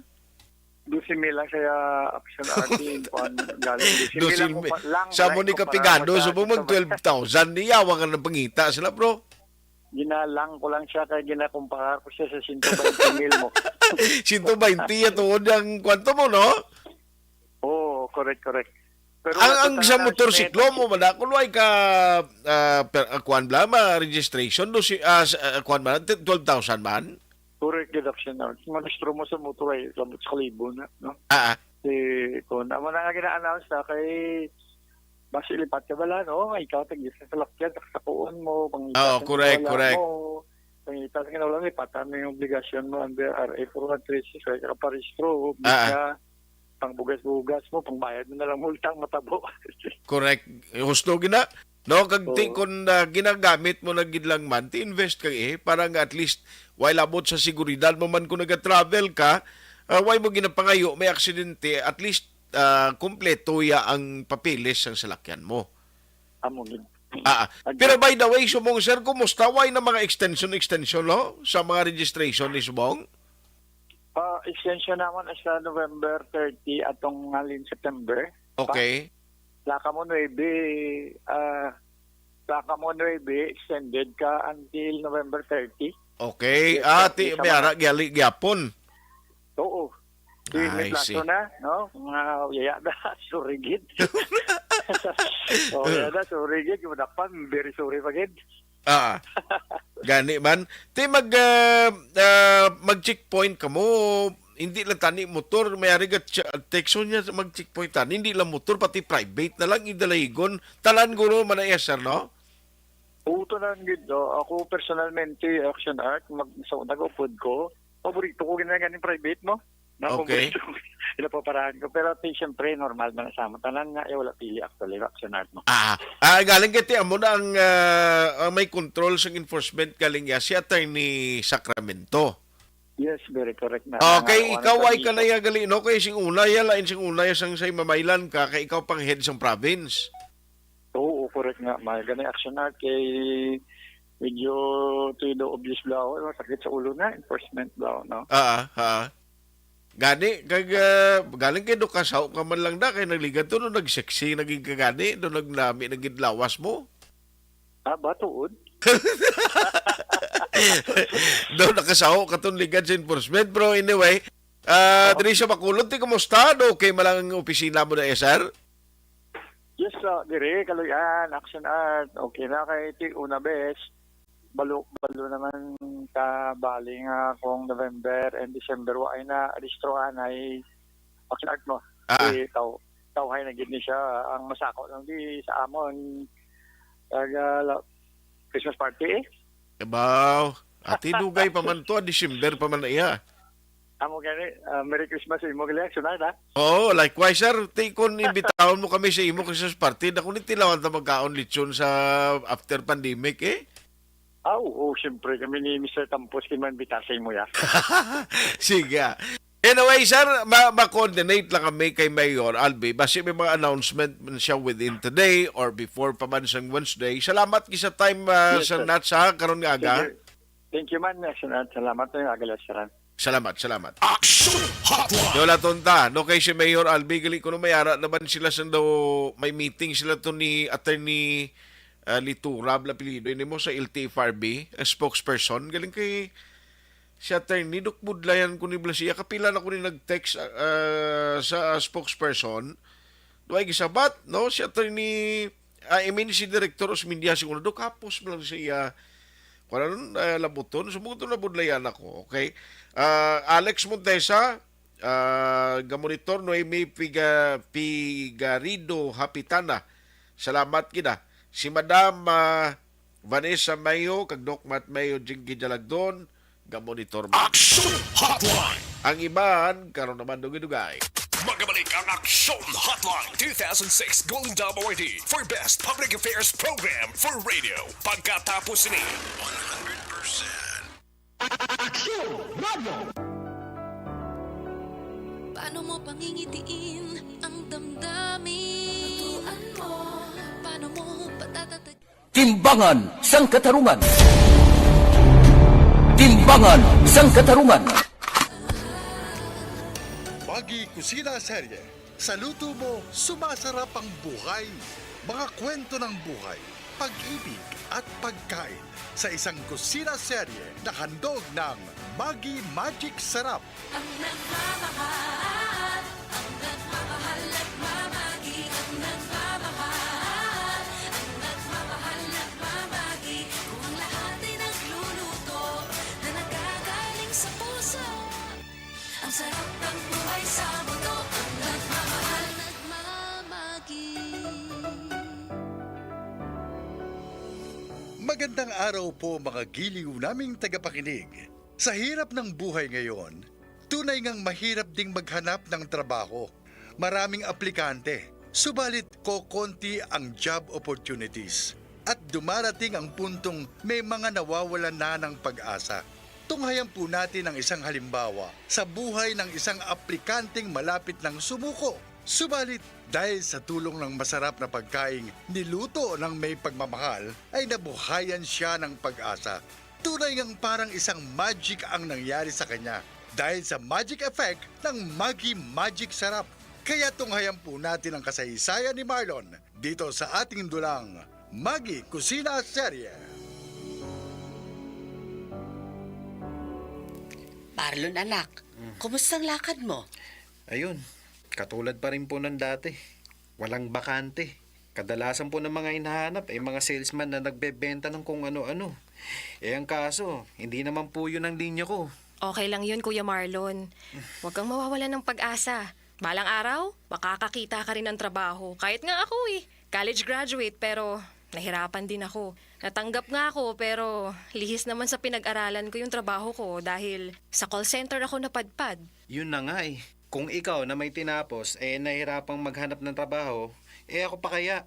Doce mil lang siya, Action Art, kuan, galing. Doce mil Doce lang mil. kung pa-, lang, Sa lang mo ni kung kapigado, paano sa mo mag sa twelve thousand niya, wala nga nang pangita sila, bro. Ginalang ko lang siya kay ginakumpara ko siya sa siyento baynte mil mo. Siyento baynte ya tuod ang kwanto mo, no? Oo, correct, correct. Pero Ang, wala ang to sa sa announcement. Motorsiklo mo, man, ako, luway ka, ah, per, ah, kuwan bala, ma, registration, do si, ah, s-, ah, kuwan man, t-, twelve thousand man? Correct, deduction na. Manistro mo sa motor ay, labot sa kalibo na, no? Ah, ah. Si, kung naman nga gina-announce na kay, basi lipat ka bala, no? Ikaw, tag-isa sa salakyan, sa kasakuan mo, pangita Oo, sa correct, wala correct. mo, pangita sa kinaulan, lipatan mo yung obligasyon mo under R A four one three six, kaya ka parehistro, Ah, ah. ka, pangbugas-bugas mo, pangbayad mo na lang multa ang matabo. Correct. Husto gina. No, kag ti Oo. Kun, ah, ginagamit mo na gid lang man, ti invest ka eh, para nga at least, while abot sa seguridad mo man kung nag-travel ka, ah, way mo ginapangayo, may aksidente, at least, ah, kompleto ya ang papeles sang salakyan mo. Amo gid. Ah, ah. Ag- Pero by the way, subong sir, kumusta? Way na mga extension, extension, no? Sa mga registration ni subong? Ah, extension naman hasta November thirty atong halin September. Okay. Sa kamo nuebe, ah, sa kamo nuebe, extended ka until November thirty. Okay. Yes, Ah, sir. ti, Isa may mga ara, gyali, gyapon. Oo. Di, may I plato see. na, no? Mga yaya na, surigit. O, yaya na, surigit. Yung dakpan, very sorry pa gid. Ah, gani man. Ti mag, ah, ah, mag-checkpoint ka mo, hindi lang tani motor, may ari ga ch-, Texo niya mag-checkpoint tani, hindi lang motor, pati private na lang, idalayigon. Tanan guro man na iya, sir, no? Oo, tanan gid, oh. Ako personalmente, Action Art, mag, sa nag-upod ko, paborito ko gina ganing private mo. Na Okay. Paborito ko, pinapaparahan ko. Pero ti, siyempre, normal man sa amo. Tanan nga, eh, wala pili actually, Action Art mo. Ah, ah, galing kay ti amo na ang, ah, ang may control sa enforcement galing ya si Attorney Sacramento. Yes, very correct na. Okay, Ang ikaw ano ay dito? Kanaya gali, no? Kay sing una ya, lain sing una ya sang say mamaylan ka, kay ikaw pang head sang province. Oo, correct nga. May gani Action Art kay Medyo tuyo daw obvious bala ako, sakit sa ulo na, enforcement bala ako, no? Ah, ah. Gani, kag, ah, galing kay do kasaw ka man lang da, kay nagligad to, no, nag-sexy, naging kagani, do nagnami, naging lawas mo. Ah, ba, tuod? Do nakasaw ka to, ligad sa enforcement. Pero anyway, ah, Oo. Diri sa Bacolod, ti, kumusta? Do okay man lang ang opisina mo na, eh, sir? Yes, ah, diri, Kaluyan, Action Art. Okay na kay ti una bes. Balo, balo naman ka bali nga kung November and December wa ay na rehistro anay Action Art mo. Ah. Di taw tawhay na gid ni siya ang masako lang di sa amon. Taga la- Christmas party eh. Kabaw. Ati dugay pa man to, December pa man na iya. Amo gani, ah, Merry Christmas sa imo gali, Action Art, ha? Oo, likewise, sir. Ti, kun imbitahon mo kami sa imo Christmas party, na kung nitilawan ta magkaon lechon sa after pandemic, eh. Ah, oo, siyempre, kami ni Mister Tampos, kay maimbita sa imo, ya. Sige, ah. Anyway, sir, ma- ma-coordinate lang kami kay Mayor Albi. Basi may mga announcement man siya within today or before pa man sang Wednesday. Salamat gid sa time, ah, Yes, Sir sir. Nats, ha, karon nga aga. Thank you. Thank you, man, Sir Nats. Salamat, eh, aga, Sir Nats. Salamat, salamat. Action Hotline! Di wala tonta, no, kay si Mayor Albi, gali ko no, may ara naman sila sa daw, may meeting sila to ni Attorney, ah, Litura, bala apelyido ini mo, sa L T F R B, ang spokesperson. Galing kay si Attorney, dok, budlayan ko ni bala siya. Kapila na ko ni nag-text, ah, sa spokesperson. Duay gisabat, no? Si Attorney, ah, I mean, si Director Osmeña, siguro, dok, hapos mo lang siya. Kung ano, ah, labuton. So, mo ito nabudlayan ako, okay? Ah, Alex Montesa, ah, gamonitor, Noemi Piga-, Pigarrido Hapitana. Salamat gid, ah. Si Madam, ah, Vanessa Mayo, kag Doc Matt Mayo, Jinky Jalagdon, gamonitor mo. Action Hotline! Ang iban, karon naman dugay-dugay. Magabalik ang Action Hotline two thousand six Golden Dome Awardee for Best Public Affairs Program for Radio. Pagkatapos ni one hundred percent Action Radio. Paano mo pangingitiin ang damdamin? Lutuan mo. Paano mo patatatag- Timbangan sang Katarungan. Timbangan sang Katarungan. Magi Kusina Serye. Sa luto mo, sumasarap ang buhay. Mga kwento ng buhay, pag-ibig at pagkain sa isang kusina serye na handog ng Maggi Magic Sarap. Ang nagmamahal, ang nagmamahal, nagmamagi. Ang nagmamahal, ang nagmamahal, nagmamagi. Kung ang lahat ay nagluluto na nagagaling sa puso. Ang sarap ng buhay sa mundo, ang nagmamahal, nagmamagi. Magandang araw po, mga giliw naming tagapakinig. Sa hirap ng buhay ngayon, tunay ngang mahirap ding maghanap ng trabaho. Maraming aplikante, subalit kokonti ang job opportunities. At dumarating ang puntong may mga nawawalan na ng pag-asa. Tunghayan po natin ang isang halimbawa sa buhay ng isang aplikanteng malapit nang sumuko. Subalit, dahil sa tulong ng masarap na pagkaing niluto ng may pagmamahal, ay nabuhayan siya ng pag-asa. Tunay ngang parang isang magic ang nangyari sa kanya dahil sa magic effect ng Maggi Magic Sarap. Kaya tunghayan po natin ang kasaysayan ni Marlon dito sa ating dulang Maggi Kusina Serye. Marlon, anak, Mm. kumusta ang lakad mo? Ayun, katulad pa rin po ng dati. Walang bakante. Kadalasan po ng mga hinahanap ay mga salesman na nagbebenta ng kung ano-ano. Eh, ang kaso, hindi naman po yun ang linya ko. Okay lang yun, Kuya Marlon. Huwag kang mawawalan ng pag-asa. Balang araw, makakakita ka rin ng trabaho. Kahit nga ako eh, college graduate, pero nahirapan din ako. Natanggap nga ako, pero lihis naman sa pinag-aralan ko yung trabaho ko dahil sa call center ako napadpad. Yun na nga eh. Kung ikaw na may tinapos, eh, nahirapang maghanap ng trabaho, eh, ako pa kaya?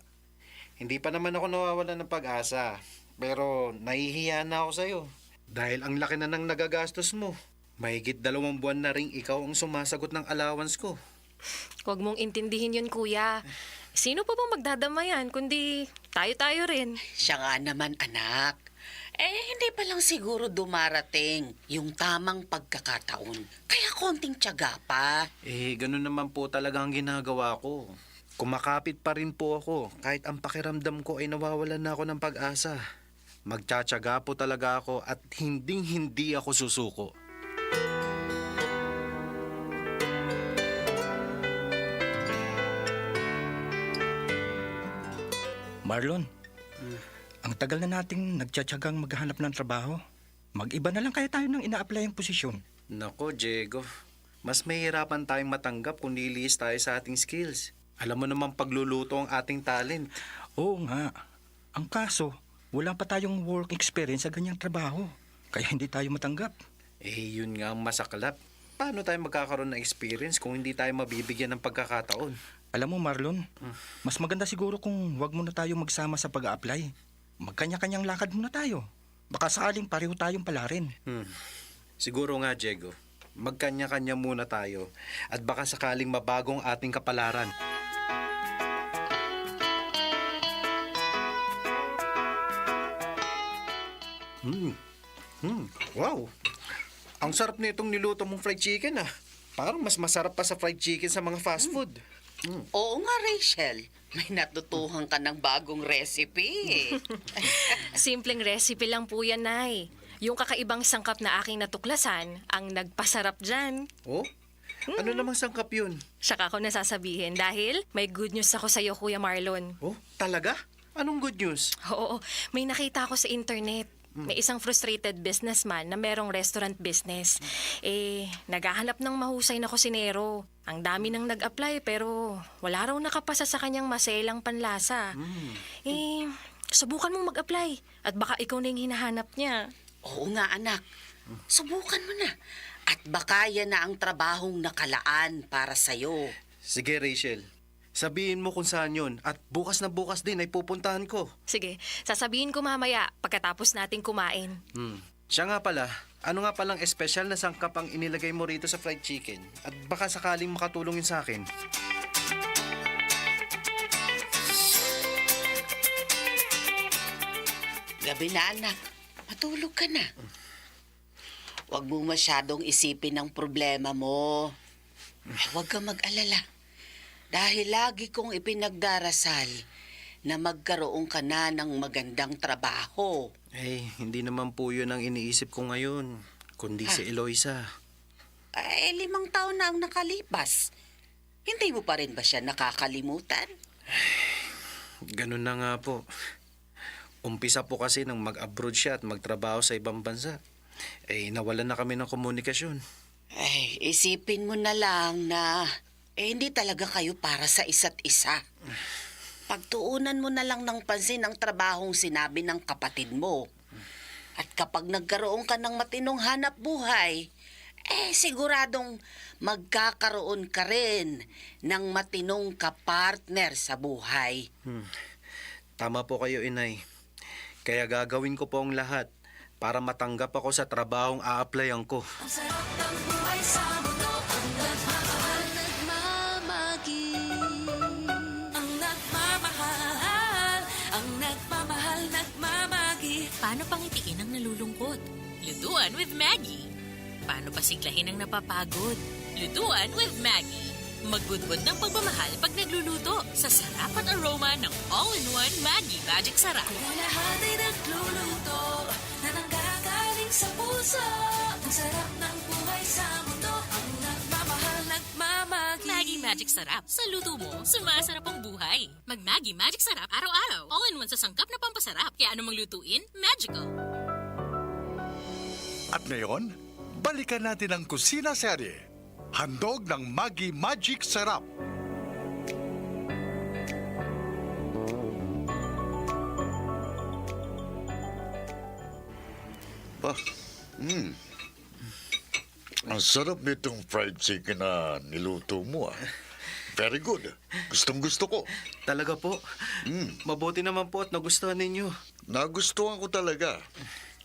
Hindi pa naman ako nawawalan ng pag-asa, pero nahihiya na ako sa'yo. Dahil ang laki na ng nagagastos mo. Mahigit dalawang buwan na ring ikaw ang sumasagot ng allowance ko. Huwag mong intindihin yun, Kuya. Sino pa bang magdadamayan kundi tayo-tayo rin? Siya nga naman, anak. Eh, hindi pa lang siguro dumarating yung tamang pagkakataon. Kaya konting tiyaga pa. Eh, ganun naman po talaga ang ginagawa ko. Kumakapit pa rin po ako, kahit ang pakiramdam ko ay nawawalan na ako ng pag-asa. Magtsatsaga po talaga ako at hinding-hindi ako susuko. Marlon, Hmm. ang tagal na nating nagtsatsagang maghanap ng trabaho. Mag-iba na lang kaya tayo ng ina-apply ang posisyon. Nako, Diego. Mas mahihirapan tayong matanggap kung lilihis tayo sa ating skills. Alam mo namang pagluluto ang ating talent. Oo nga. Ang kaso, wala pa tayong work experience sa ganyang trabaho. Kaya hindi tayo matanggap. Eh, yun nga ang masaklap. Paano tayo magkakaroon ng experience kung hindi tayo mabibigyan ng pagkakataon? Alam mo, Marlon, Hmm. mas maganda siguro kung wag muna tayo magsama sa pag-a-apply. Magkanya-kanyang lakad muna tayo. Baka sakaling pareho tayong palarin. Hmm. Siguro nga, Diego. Magkanya-kanya muna tayo at baka sakaling mabago ang ating kapalaran. Hmm. Hmm. Wow! Ang sarap nitong niluto mong fried chicken, ah. Parang mas masarap pa sa fried chicken sa mga fast food. Hmm. Oo nga, Rachel. May natutuhan ka ng bagong recipe. Simpleng recipe lang po yan, Nay. Yung kakaibang sangkap na aking natuklasan ang nagpasarap dyan. Oh? Ano namang sangkap yun? Siya ka ako nasasabihin dahil may good news ako sa'yo, Kuya Marlon. Oh, talaga? Anong good news? Oo, may nakita ako sa internet. May isang frustrated businessman na merong restaurant business. Eh, naghahanap ng mahusay na kusinero. Ang dami nang nag-apply pero wala raw nakapasa sa kanyang maselang panlasa. Eh, subukan mong mag-apply at baka ikaw na yung hinahanap niya. Oo nga, anak. Subukan mo na. At baka yan na ang trabahong nakalaan para sa'yo. Sige, Rachel. Sabihin mo kung saan yun. At bukas na bukas din ay pupuntahan ko. Sige, sasabihin ko mamaya pagkatapos nating kumain. Hmm. Siya nga pala, ano nga palang espesyal na sangkap ang inilagay mo rito sa fried chicken? At baka sakaling makatulong yun sa akin. Gabi na, anak. Matulog ka na. Huwag mo masyadong isipin ang problema mo. Huwag ka mag-alala. Dahil lagi kong ipinagdarasal na magkaroon ka na ng magandang trabaho. Eh, hindi naman po yun ang iniisip ko ngayon, kundi si Ah. Eloisa. Eh, limang taon na ang nakalipas. Hindi mo pa rin ba siya nakakalimutan? Ganun na nga po. Umpisa po kasi nang mag-abroad siya at magtrabaho sa ibang bansa. Eh, nawalan na kami ng komunikasyon. Ay, isipin mo na lang na, eh, hindi talaga kayo para sa isa't isa. Pagtuunan mo na lang ng pansin ang trabahong sinabi ng kapatid mo. At kapag nagkaroon ka ng matinong hanap buhay, eh, siguradong magkakaroon ka rin ng matinong kapartner sa buhay. Hmm. Tama po kayo, Inay. Kaya gagawin ko po ang lahat para matanggap ako sa trabahong a-applyan ko. Ang sarap ng buhay sa mundo, ang nagmamahal, nagmamagi. Ang nagmamahal, ang nagmamahal, nagmamagi. Paano pangitiin ang nalulungkot? Lutuan with Maggie. Paano pasiglahin ang napapagod? Lutuan with Maggie. Magbudbud ng pagmamahal pag nagluluto sa sarap at aroma ng all-in-one Maggie Magic Sarap. Kung lahat ay nagluluto na nanggagaling sa puso, ang sarap ng buhay sa mundo, ang nagmamahal, nagmamagi. Maggie Magic Sarap. Sa luto mo, sumasarap ang buhay. Mag Maggie Magic Sarap araw-araw. All-in-one sa sangkap na pampasarap. Kaya anumang lutuin, magical. At ngayon, balikan natin ang Kusina Serye. Handog ng Maggi Magic Sarap. Ba, mm. Ang sarap nitong fried chicken na niluto mo, ah. Very good. Gustong-gusto ko. Talaga po? Mm. Mabuti naman po at nagustuhan ninyo. Nagustuhan ko talaga.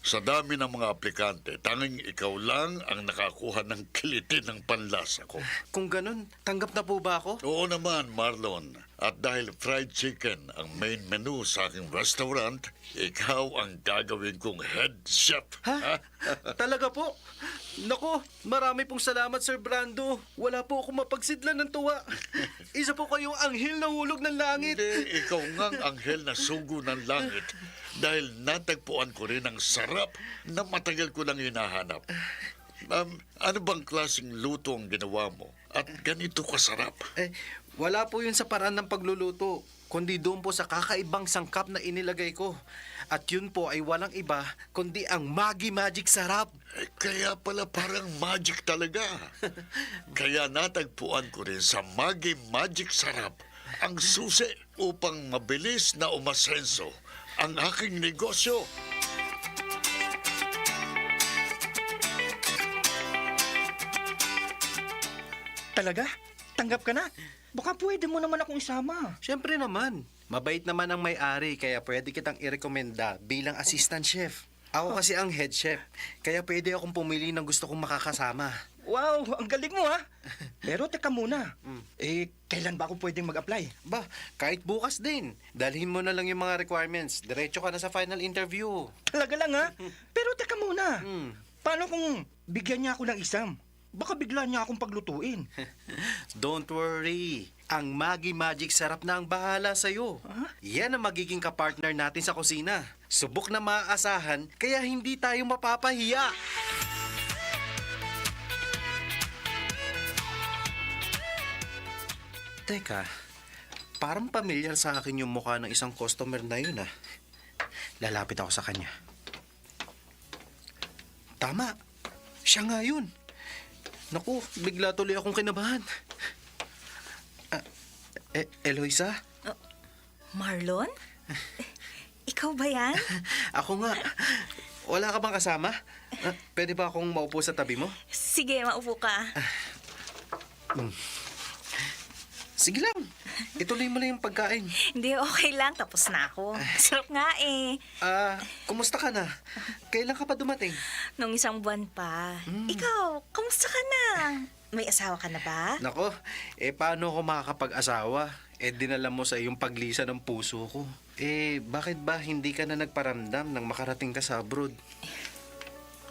Sa dami ng mga aplikante, tanging ikaw lang ang nakakuha ng kiliti ng panlasa ko. Kung ganun, tanggap na po ba ako? Oo naman, Marlon. At dahil fried chicken ang main menu sa aking restaurant, ikaw ang gagawin kong head chef. Ha? Talaga po? Naku, marami pong salamat, Sir Brando. Wala po ako mapagsidlan ng tuwa. Isa po kayong anghel na hulog ng langit. Hindi, ikaw ngang anghel na sugo ng langit dahil natagpuan ko rin ang sarap na matagal ko nang hinahanap. Um, ano bang klaseng luto ang ginawa mo? At ganito kasarap? Eh, wala po yun sa paraan ng pagluluto, kundi doon po sa kakaibang sangkap na inilagay ko. At yun po ay walang iba kundi ang Maggi Magic Sarap. Eh, kaya pala parang magic talaga. Kaya natagpuan ko rin sa Maggi Magic Sarap ang susi upang mabilis na umasenso ang aking negosyo. Talaga? Tanggap ka na? Baka pwede mo naman akong isama. Siyempre naman. Mabait naman ang may-ari, kaya pwede kitang irekomenda bilang assistant chef. Ako kasi ang head chef, kaya pwede akong pumili ng gusto kong makakasama. Wow, ang galing mo, ha? Pero teka muna. Mm. Eh, kailan ba ako pwedeng mag-apply? Ba, kahit bukas din. Dalhin mo na lang yung mga requirements. Diretso ka na sa final interview. Talaga lang, ha? Pero teka muna. Mm. Paano kung bigyan niya ako ng exam? Baka bigla niya akong paglutuin. Don't worry. Ang Maggi Magic Sarap na ang bahala sa'yo. Ah? Yan ang magiging kapartner natin sa kusina. Subok na maaasahan, kaya hindi tayo mapapahiya. Teka, parang pamilyar sa akin yung mukha ng isang customer na yun, ah. Lalapit ako sa kanya. Tama. Siya nga yun. Naku, bigla tuloy akong kinabahan. Ah, eh, Eloisa? Oh, Marlon? Ikaw ba yan? Ako nga. Wala ka bang kasama? Ah, pwede ba akong maupo sa tabi mo? Sige, maupo ka. Mm. Sige lang. Ituloy mo lang yung pagkain. Hindi, okay lang. Tapos na ako. Sarap nga eh. Ah, kumusta ka na? Kailan ka pa dumating? Nung isang buwan pa. Mm. Ikaw, kamusta ka na? May asawa ka na ba? Nako, eh, paano ako makakapag-asawa? Eh, dinala mo sa iyong paglisa ng puso ko. Eh, bakit ba hindi ka na nagparamdam nang makarating ka sa abroad?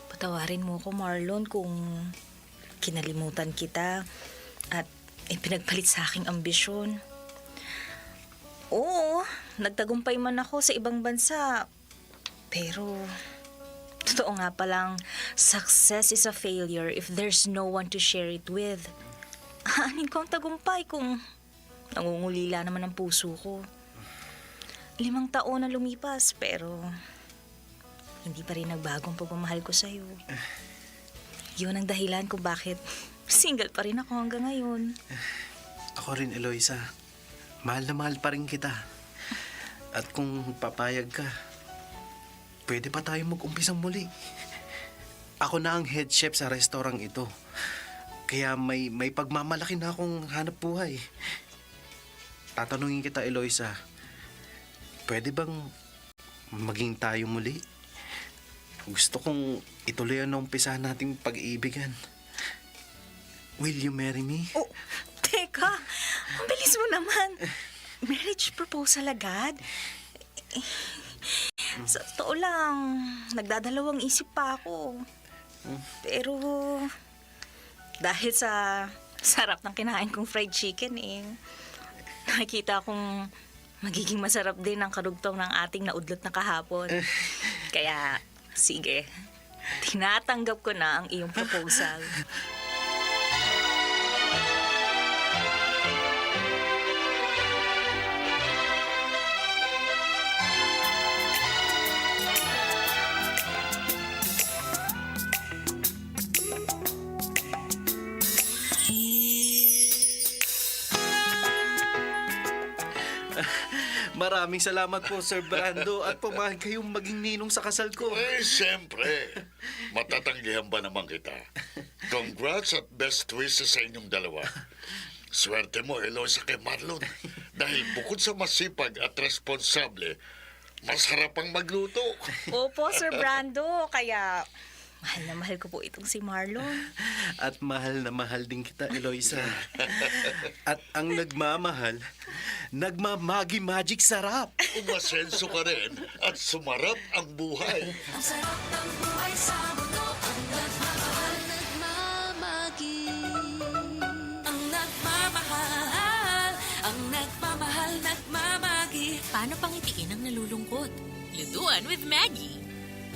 Patawarin mo ko, Marlon, kung kinalimutan kita at ipinagpalit sa aking ambisyon. Oo, nagtagumpay man ako sa ibang bansa, pero totoo nga palang success is a failure if there's no one to share it with. Aanin ko ang tagumpay kung nangungulila naman ang puso ko. Limang taon na lumipas, pero hindi pa rin nagbago ang pagmamahal ko sa'yo. Yun ang dahilan kung bakit single pa rin ako hanggang ngayon. Ako rin, Eloisa. Mahal na mahal pa rin kita. At kung papayag ka, pwede pa tayo mag-umpisang muli. Ako na ang head chef sa restaurant ito. Kaya may, may pagmamalaki na akong hanap buhay. Tatanungin kita, Eloisa, pwede bang maging tayo muli? Gusto kong ituloy ang naumpisahan nating pag-iibigan. Will you marry me? Oh, teka! Ang bilis mo naman! Marriage proposal agad? Sa totoo lang, nagdadalawang isip pa ako. Hmm. Pero dahil sa sarap ng kinain kong fried chicken eh, nakikita kong magiging masarap din ang karugtong ng ating naudlot na kahapon. Kaya, sige, tinatanggap ko na ang iyong proposal. Maraming salamat po, Sir Brando, at pumayag kayong maging ninong sa kasal ko. Eh, siyempre. Matatanggihan ba naman kita? Congrats at best wishes sa inyong dalawa. Swerte mo, Eloisa, kay Marlon. Dahil bukod sa masipag at responsable, Masarap ang magluto. Opo, Sir Brando. Kaya mahal na mahal ko po itong si Marlon. At mahal na mahal din kita, Eloisa. At ang nagmamahal, nagmamagi magic sarap. Umasenso ka rin at sumarap ang buhay. Ang sarap ng buhay sa mundo, ang nagmamahal, nagmamagi. Ang nagmamahal, ang nagmamahal, nagmamagi. Paano pangitiin ang nalulungkot? Lutuan with Maggie.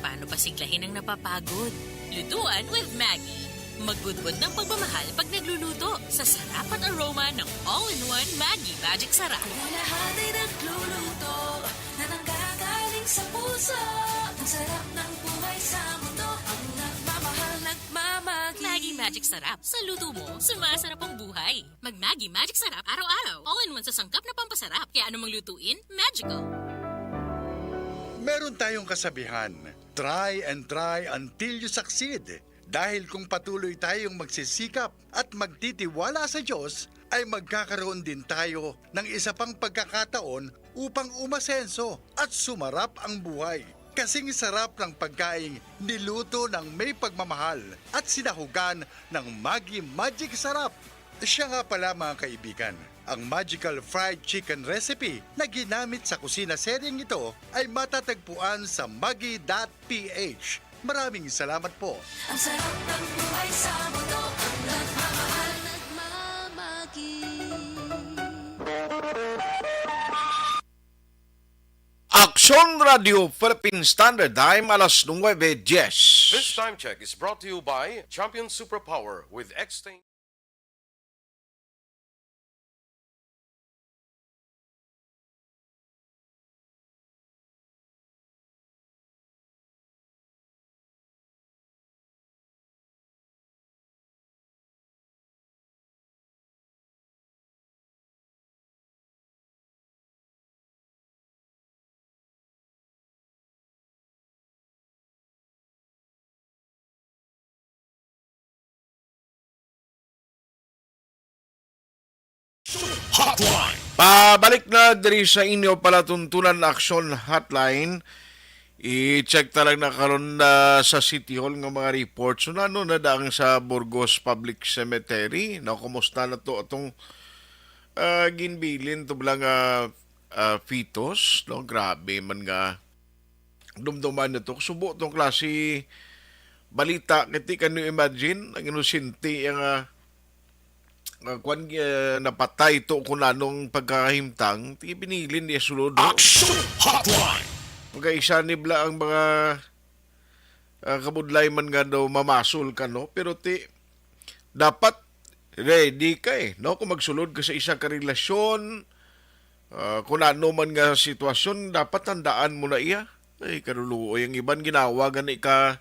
Paano pasiglahin ang napapagod? Lutuan with Maggie. Magbudbod ng pagmamahal pag nagluluto sa sarap at aroma ng all-in-one Maggie Magic Sarap. Kaya lahat ay nagluluto na nanggagaling sa puso. Ang sarap ng buhay sa mundo, ang nagmamahal, nagmamagi. Maggie Magic Sarap. Sa luto mo, sumasarap ang buhay. Mag Maggie Magic Sarap araw-araw. All-in-one sa sangkap na pampasarap. Kaya anumang lutuin, magical. Meron tayong kasabihan, "Try and try until you succeed." Dahil kung patuloy tayong magsisikap at magtitiwala sa Diyos, ay magkakaroon din tayo ng isa pang pagkakataon upang umasenso at sumarap ang buhay. Kasing sarap ng pagkaing niluto ng may pagmamahal at sinahugan ng Maggi Magic Sarap. Siya nga pala, mga kaibigan, ang magical fried chicken recipe na ginamit sa kusina seryeng ito ay matatagpuan sa maggi dot P H. Maraming salamat po. Ang sarap ng buhay sa mundo, ang nagmamahal, nagmamagi. Aksyon Radio Philippine Standard Time, alas nuwebe diyes. This time check is brought to you by Champion Superpower with Extend. Hotline. Pabalik na diri sa inyo palatuntunan, Aksyon Hotline. I-check ta lang na karon na sa City Hall nga mga reports. So, nano na daang sa Burgos Public Cemetery? No, kumusta na to atong, ah, ginbilin to bala nga, ah, fetus, no? Grabe man nga dumduman na to. Subo tong klase balita, kay ti, can you imagine? Ang inosente, ang, ah, ah, kwan, ah, napatay to kung anong pagkahimtang, ti binilin niya sulod, oh. Action Hotline! Pagkaisa ni bala ang mga, ah, kabudlay man nga daw mamasol ka, no? Pero ti, dapat ready ka, eh, no? Kung magsulod ka sa isa ka relasyon, ah, kung ano man nga sitwasyon, dapat tandaan mo na iya. Ay, kaluluoy. Ang iban ginawa gani ka,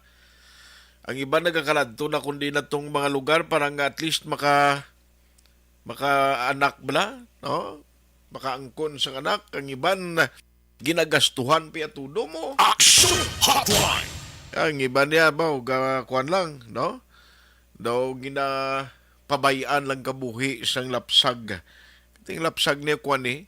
ang iban nagakaladto na kundi na tong mga lugar para nga at least maka-, makaanak bala, no? Makaangkon sang anak. Ang iban ginagastuhan pa iya todo mo. Action Hotline! Ang iban niya ba, ga-, kuwan lang, no? Daw ginapabay-an lang kabuhi sang lapsag. Ting lapsag niya kuwan ni,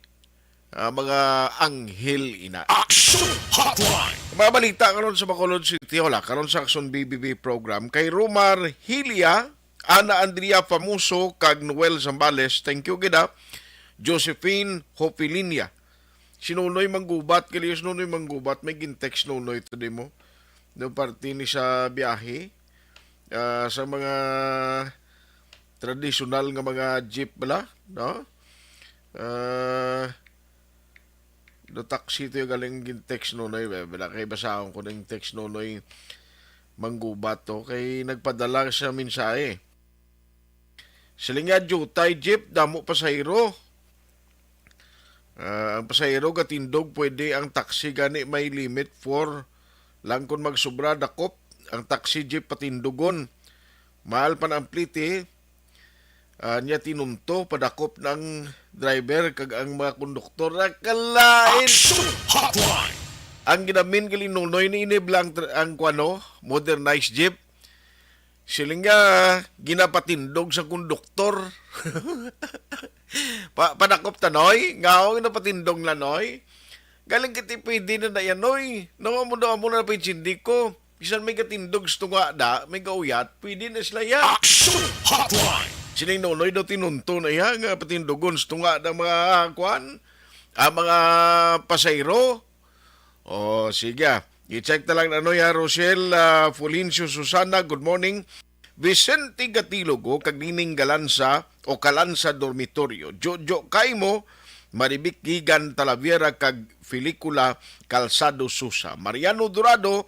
ah, mga anghel ina. Action Hotline! Mga balita karon sa Bacolod City, wala karon sa Action B B B program. Kay Romar Hilia, Ana Andrea Famoso, kag Noel Zambales, thank you gid, ah. Josephine Hopilinia. Si Nonoy Manggubat, kay si Nonoy Manggubat, may gintext Nonoy today mo. No, parte ni sa biyahe, ah, sa mga tradisyonal nga mga jeep bala, no? Ah, do taxi to yung galing gintext Nonoy, eh, bala kay basahon ko na yung text Nonoy Manggubat to, kay nagpadala sa mensahe. Siling niya, "Jutay, jeep, damo pasahero." Ah, ang pasahero gatindog, pwede ang taxi gani may limit four lang, kung magsubra, dakop ang taxi, jeep patindugon. Mahal pa na ang plete, ah, niya tinunto, padakop ng driver kag ang mga konduktor. Nakalain! Action Hotline! Ang ginamin kay Nonoy ni ini bala ang tr-, ang kuwano, modernized jeep. Siling nga, ginapatindog sa konduktor. Pa-, padakop ta, Noy? Nga ako ginapatindog na, Noy? Galing kiti pwede na na yan, oy. Nawa mo daw amo na pwede ko. Bisan may katindog sa tunga da, may gauyat, pwede na sila yan. Action Hotline! Sining Nonoy daw tinunto na iya nga patindugon sa tunga da mga, kuan, ah, mga pasayro. O, sige, ah. I-check na lang na, Noy, ha, Rochelle, ah, Fulincio, Susana, good morning. Vicente Gatilogo kag Nining Galanza o Kalanza Dormitoryo. Jojo Kaimo, Maribik Gigan Talavera kag Felicula Calzado Susa. Mariano Dorado,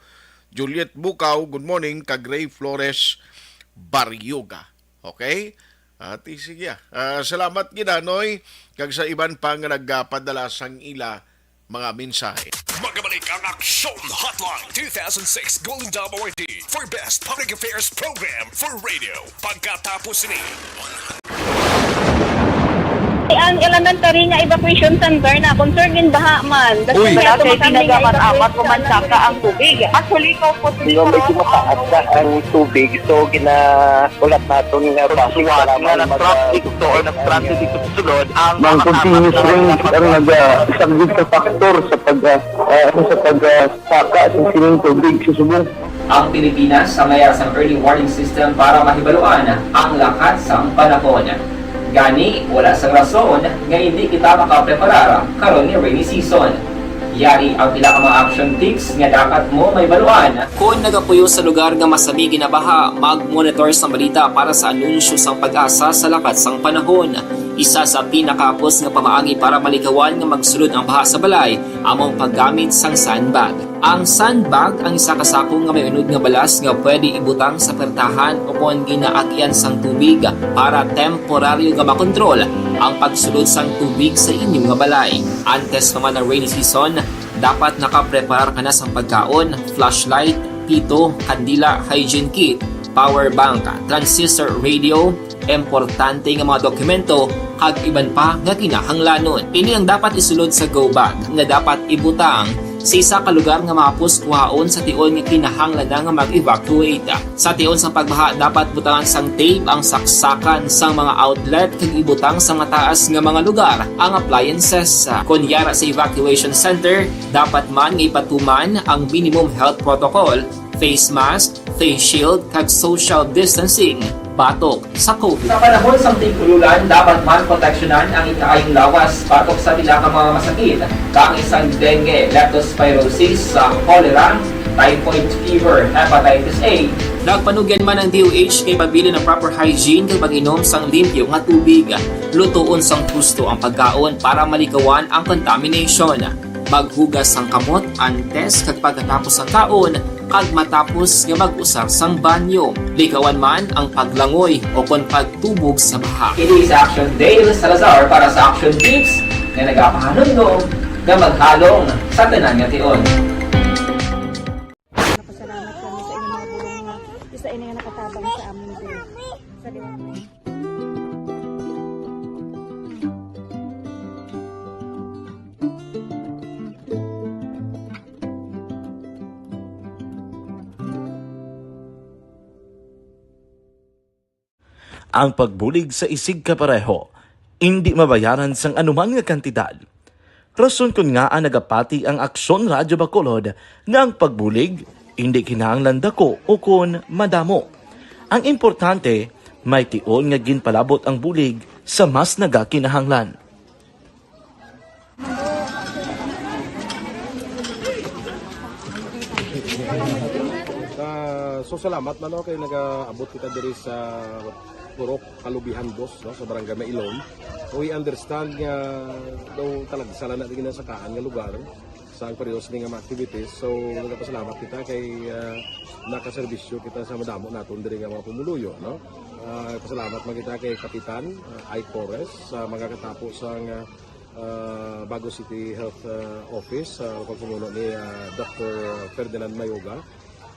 Juliet Bukaw, good morning, kag Ray Flores Baryoga. Okay? Ati, sige, ah. Ah, salamat gid, Noy, kag sa iban pa nga nagpadala sang ila mga mensahe. Magabalik ang Aksyon Hotline two thousand six Golden Dome Awardee for Best Public Affairs Program for Radio. Pagkatapos ni Ang elementary nga evacuation center na concern gin baha man. Uy. Wala kay tinaga man amat ko man saka ang tubig. Actually, ko po Medyo mataas na ang tubig, so gina-, ulat naton nga bus nga mag-, nag-traffic to or nag-transit dito sa sulod ang mga continuous rains ang nag-, ah, isang big factor sa pag, ah, ah, sa pag, ah, saka sa sining tubig sa subong. Ang Pilipinas ang mayara sang early warning system para mahibaluan ang lakat sang panahon. Gani, wala sang rason nga hindi kita makapreparar karon ni rainy season. Yari ang pila ka mga action tips nga dapat mo mahibaluan. Kon nagapuyo sa lugar nga masami ginabaha, mag-monitor sang balita para sa anunsyo sang PAGASA sa lakat sang panahon. Isa sa pinakahapos nga pamaagi para malikawan nga magsulod ang baha sa balay amo ang paggamit sang sandbag. Ang sandbag ang isa ka sako nga may unod nga balas nga pwede ibutang sa pertahan o kon ginaagian sang tubig para temporaryo nga makontrol ang pagsulod sang tubig sa inyo nga balay. Antes pa man ang rainy season, dapat nakapreparar ka na sang pagkaon, flashlight, pito, kandila, hygiene kit, power bank, transistor radio, importante nga mga dokumento, kag iban pa nga kinahanglanon. Ini ang dapat isulod sa go bag nga dapat ibutang sa isa ka lugar nga mahapos kuhaon sa tion nga kinahanglan na nga mag-evacuate. Sa tion sang pagbaha, dapat butangan sang tape ang saksakan sang mga outlet kag ibutang sa mataas nga mga lugar ang appliances. Kon yara sa evacuation center, dapat man nga ipatuman ang minimum health protocol, face mask, face shield, kag social distancing batok sa COVID. Sa panahon sang tig-ululan, dapat man proteksyonan ang ikaayong lawas batok sa pila ka mga masakit, kaangay sang dengue, leptospirosis, sa cholera, typhoid fever, hepatitis A. Nagpanugyan man ang D O H kay pabilin ang proper hygiene kag pag-inom sang limpyo nga tubig. Lutoon sang husto ang pagkaon para malikawan ang contamination. Maghugas sang kamot antes kag pagkatapos sang kaon kag matapos nga mag-usar sang banyo. Likawan man ang paglangoy o kon pagtubog sa baha. Kini si Action Dale Salazar para sa Action Tips nga nagapahanumdom nga maghalong sa tanan nga tion. Nagpasalamat kami sa inyong mga bulong nga isa ini nga nakatabang sa amin din. Sa Ang pagbulig sa isigkapareho indi mabayaran sang anuman nga kantidad. Rason kon ngaa nagapati ang Aksyon Radyo Bacolod nga ang pagbulig indi kinahanglan dako ukon madamo. Ang importante, may tion nga ginpalabot ang bulig sa mas nagakinahanglan. Ah, so salamat man, no, kay nagaabot kita diri sa Purok Kalubihan Dos, no, sa Barangay Mailom. We understand nga daw talagsa lang na din ang sakaan nga lugar sa ang periodo sini nga mga activities. So, nagapasalamat kita kay, ah, nakaserbisyo kita sa madamo naton diri nga mga pumuluyo, no? Ah, pasalamat man kita kay Kapitan, ah, Ike Torres sa mga katapo sa nga, ah, Bago City Health, ah, Office, sa pagpamuno ni, ah, Doctor Ferdinand Mayoga,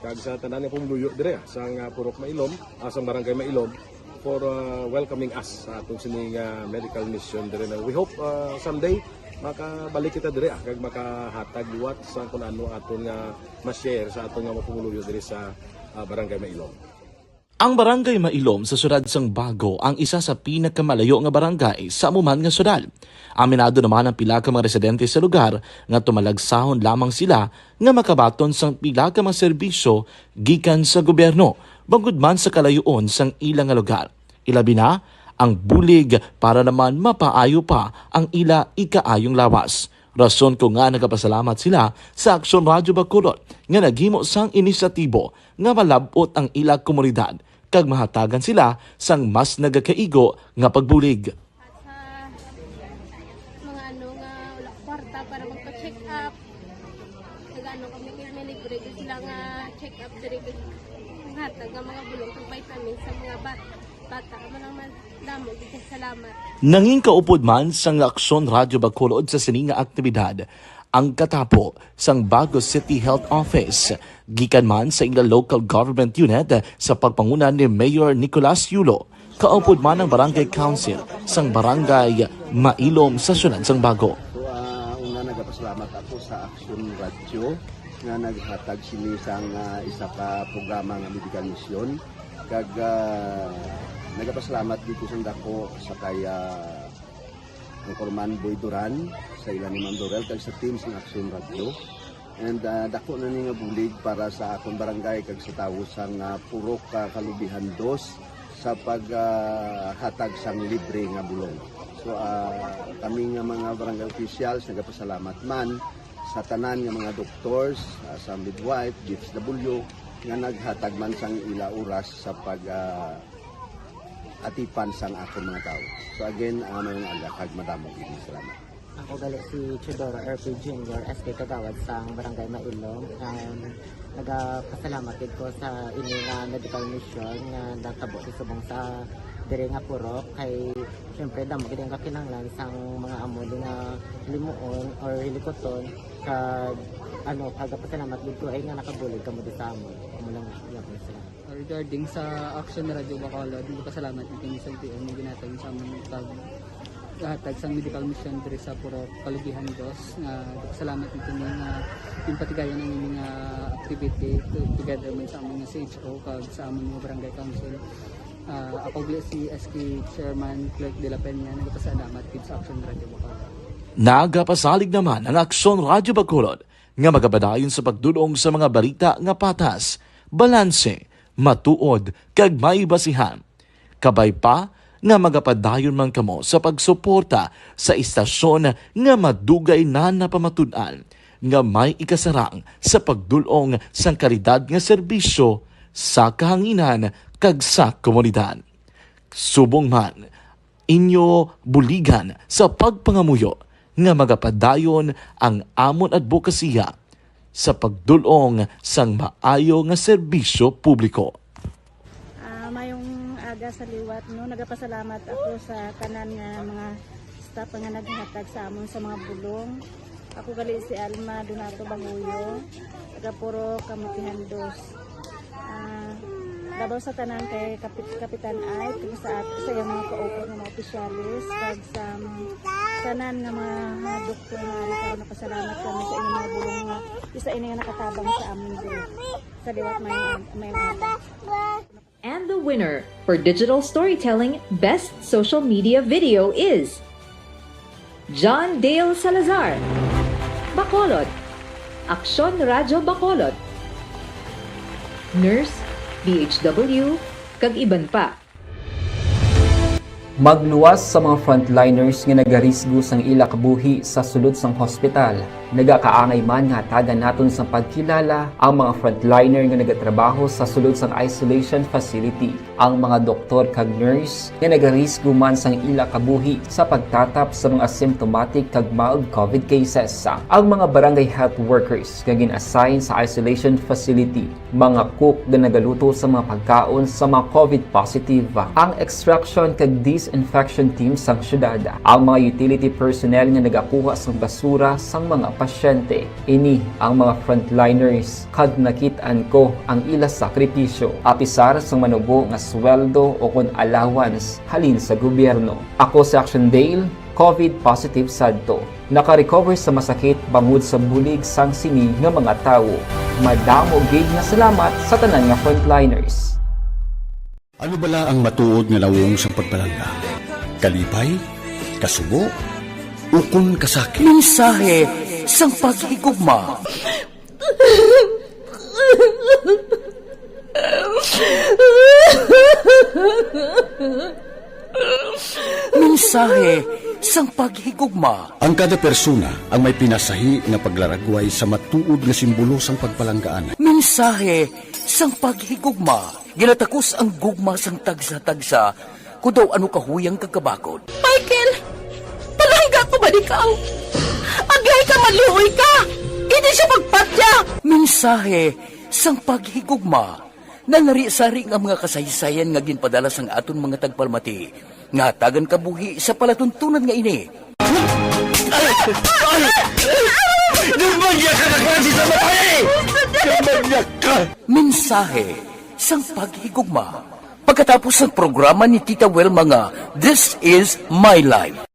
kag sa tanan nga pumuluyo dire, ah, sa nga Purok Mailom, ah, sa Barangay Mailom, for, ah, welcoming us sa aton sini nga medical mission dire na. We hope, ah, someday makabalik kita dire, ah, kag makahatag liwat sa kun ano aton nga ma-share sa aton nga mga pumuluyo dire sa, ah, Barangay Mailom. Ang Barangay Mailom sa siyudad sang Bago ang isa sa pinakamalayo nga barangay sa amo man nga siyudad. Aminado naman ang pila ka mga residente sa lugar nga tumalagsahon lamang sila nga makabaton sang pila ka mga serbisyo gikan sa gobyerno, bangod man sa kalayoon sang ila nga lugar. Ilabi na ang bulig para naman mapaayo pa ang ila ikaayong lawas. Rason ko nga nagapasalamat sila sa Aksyon Radyo Bacolod nga naghimo sang inisyatibo nga malab-ot ang ila komunidad kag mahatagan sila sang mas nagakaigo nga pagbulig. At sa mga ano nga wala kwarta para magpa-check up, nag-ano kami, may libre gyud sila nga check up diri, kag hatag nga mga bulong kag vitamins sa mga bat-, bata. Amo lang man, damo gyud kay salamat. Nangin kaupod man sang Aksyon Radyo Bacolod sa sini nga aktibidad ang katapo sang Bago City Health Office, gikan man sa ila local government unit sa pagpanguna ni Mayor Nicolas Yulo, kaupod man ang Barangay Council sang Barangay Mailom sa siyudad sang Bago. So, ah, una, nagapasalamat ako sa Aksyon Radyo nga naghatag sini sang, ah, isa ka programa nga medical mission. Kag, ah, nagapasalamat dito sang dako sa kay, ah, Anchorman Boy Duran, sa ila ni Ma'am Dorel, kag sa team sang Aksyon Radyo. And, ah, dako na ni nga bulig para sa akon barangay kag sa tawo sang, ah, Purok, ah, Kalubihan Dos sa pag, ah, hatag sang libre nga bulong. So, ah, kami nga mga barangay officials nagapasalamat man sa tanan nga mga doctors, ah, sa midwife, D F W, nga naghatag man sang ila oras sa pag, ah, atipan sang akon mga tawo. So again, ah, mayong aga kag madamo gid nga salamat. Ako gali si Teodoro R P Junior, S K Kagawad sang Barangay Mailom. Um, nagapasalamat gid ko sa ini nga medical mission nga natabo sa subong sa diri nga purok, kay syempre damo gid ang kakinahanglan sang mga amo ni nga limuon or hilikuton, kag ano, nagapasalamat gid ko ay nga nakabulig kamo di sa amon. Amo lang, iya ko sila. Regarding sa Action Radio Bacolod, nagpasalamat kami sa L T O nga ginhatag sa amon pag hatag sang medical mission diri sa Purok Kalubihan Dos, nga nagpasalamat kami nga ginpatigayon ang ining, ah, activity to-, together man sa amon nga C H O kag sa amon nga barangay council. Ah, ako gali si S K Chairman Clerk de la Peña, nagpasalamat gid sa Action Radio Bacolod. Nagapasalig naman ang Action Radio Bacolod nga magapadayon sa pagdul-ong sa mga balita nga patas, balanse, matuod, kag may basihan. Kabay pa nga magapadayon man kamo sa pagsuporta sa istasyon nga madugay na napamatud-an nga may ikasarang sa pagdul-ong sang kalidad nga serbisyo sa kahanginan kag sa komunidad. Subong man, inyo buligan sa pagpangamuyo nga magapadayon ang amon adbokasiya sa pagdul-ong sang maayo nga serbisyo publiko. Ah, mayong aga sa liwat, no? Nagapasalamat ako sa tanan nga mga staff nga naghatag sa amon sa mga bulong. Ako gali si Alma Donato Banguyo, taga Purok Kamutihan Dos. Ah, labaw sa tanan kay Kapit-, Kapitan Ike, kag sa at-, sa iyang mga kaupod nga mga opisyales, kag sa mga tanan nga mga, mga doktor nga ari karon, napasalamat kami sa inyong mga bulong nga isa ini nga nakatabang sa amin diri. Sa liwat, may, may mga And the winner for digital storytelling best social media video is John Dale Salazar, Bacolod, Aksyon Radyo Bacolod, nurse, D H W, kag iban pa. Magluwas sa mga frontliners nga nagarisgo sang ila kabuhi sa sulod sang hospital. Nagakaangay man nga hatagan naton sang pagkilala ang mga frontliner nga nagatrabaho sa sulod sang isolation facility, ang mga doktor kag nurse nga nagarisgo man sang ila kabuhi sa pagtatap sa mga asymptomatic kag mild COVID cases, ang mga barangay health workers nga gin-assign sa isolation facility, mga cook nga nagaluto sa mga pagkaon sa mga COVID positive, ang extraction kag disinfection team sang syudad, ang mga utility personnel nga nagakuha sang basura sang mga pasyente. Ini ang mga frontliners, kag nakit-an ko ang ila sakripisyo, apisar sang manubo nga sweldo o kon allowance halin sa gobyerno. Ako si Action Dale, COVID positive sadto. Naka-recover sa masakit bangod sa bulig sang sini nga mga tawo. Madamo gid nga salamat sa tanan nga frontliners. Ano bala ang matuod nga nawong sang pagpalangga? Kalipay? Kasubo? Ukon kasakit? Mensahe sang paghigugma. Mensahe sang paghigugma. Ang kada persona ang may pinasahi nga paglaragway sa matuod nga simbolo sang pagpalanggaan. Mensahe sang paghigugma. Ginatakos ang gugma sang tagsa-tagsa, kun daw ano kahuyang kag kabakod. Michael, palangga ko ba ikaw? Agay ka, maluoy ka! Hindi siya pagpatya! Mensahe sang paghigugma. Nangari-sari nga mga kasaysayan nga ginpadala sang aton mga tagpalamati nga hatagan kabuhi sa palatuntunan nga ini. Ay! Ay! Nagmanyag ka na klase sa babae! Nagmanyag ka! Mensahe sang paghigugma. Pagkatapos sang programa ni Tita Welma nga This Is My Life.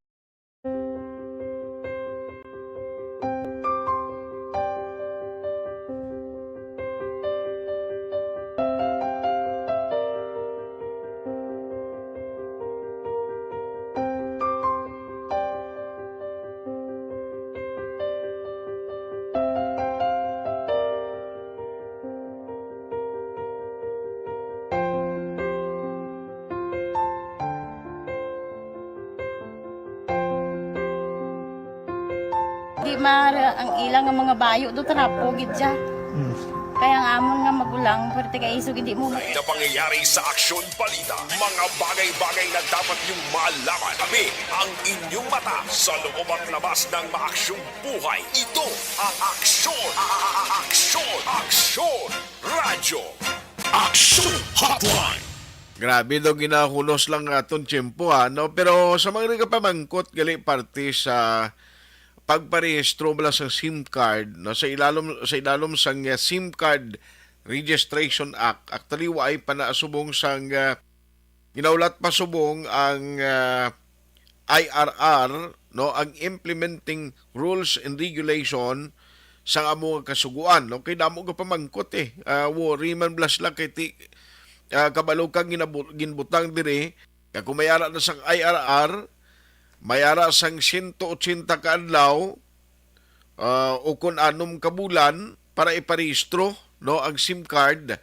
Di mara ang ila nga mga bayo do, trapo gid siya. Mm. Kaya ang amon nga magulang, pwerte kay isog, hindi mo ma- Mga pangyayari sa aksyon, balita, mga bagay-bagay na dapat niyong malaman. Kami ang inyong mata sa loob at labas ng maaksyong buhay. Ito ang Aksyon, a-, a-, a-, Aksyon, Aksyon Radyo. Aksyon Hotline. Grabe daw, ginahunos lang aton tiyempo, ha, no? Pero sa mga nagapamangkot gali parte sa pagparehistro bala sa SIM card, no, sa ilalom, sa ilalom sang, uh, SIM Card Registration Act, actually, waay pa naasubong sang, uh, ginaulat pa subong ang, uh, I R R, no, ang implementing rules and regulation sang amo nga kasugoan, no? Kay damo nga pamangkot, eh. Ah, worry man bala sila kay ti, ah, kabalo ka ginabu-, ginbutang diri nga kung may ara na sang I R R, may ara sang siyento otsenta ka adlaw, ah, o kon anom ka bulan para iparehistro, no, ang SIM card.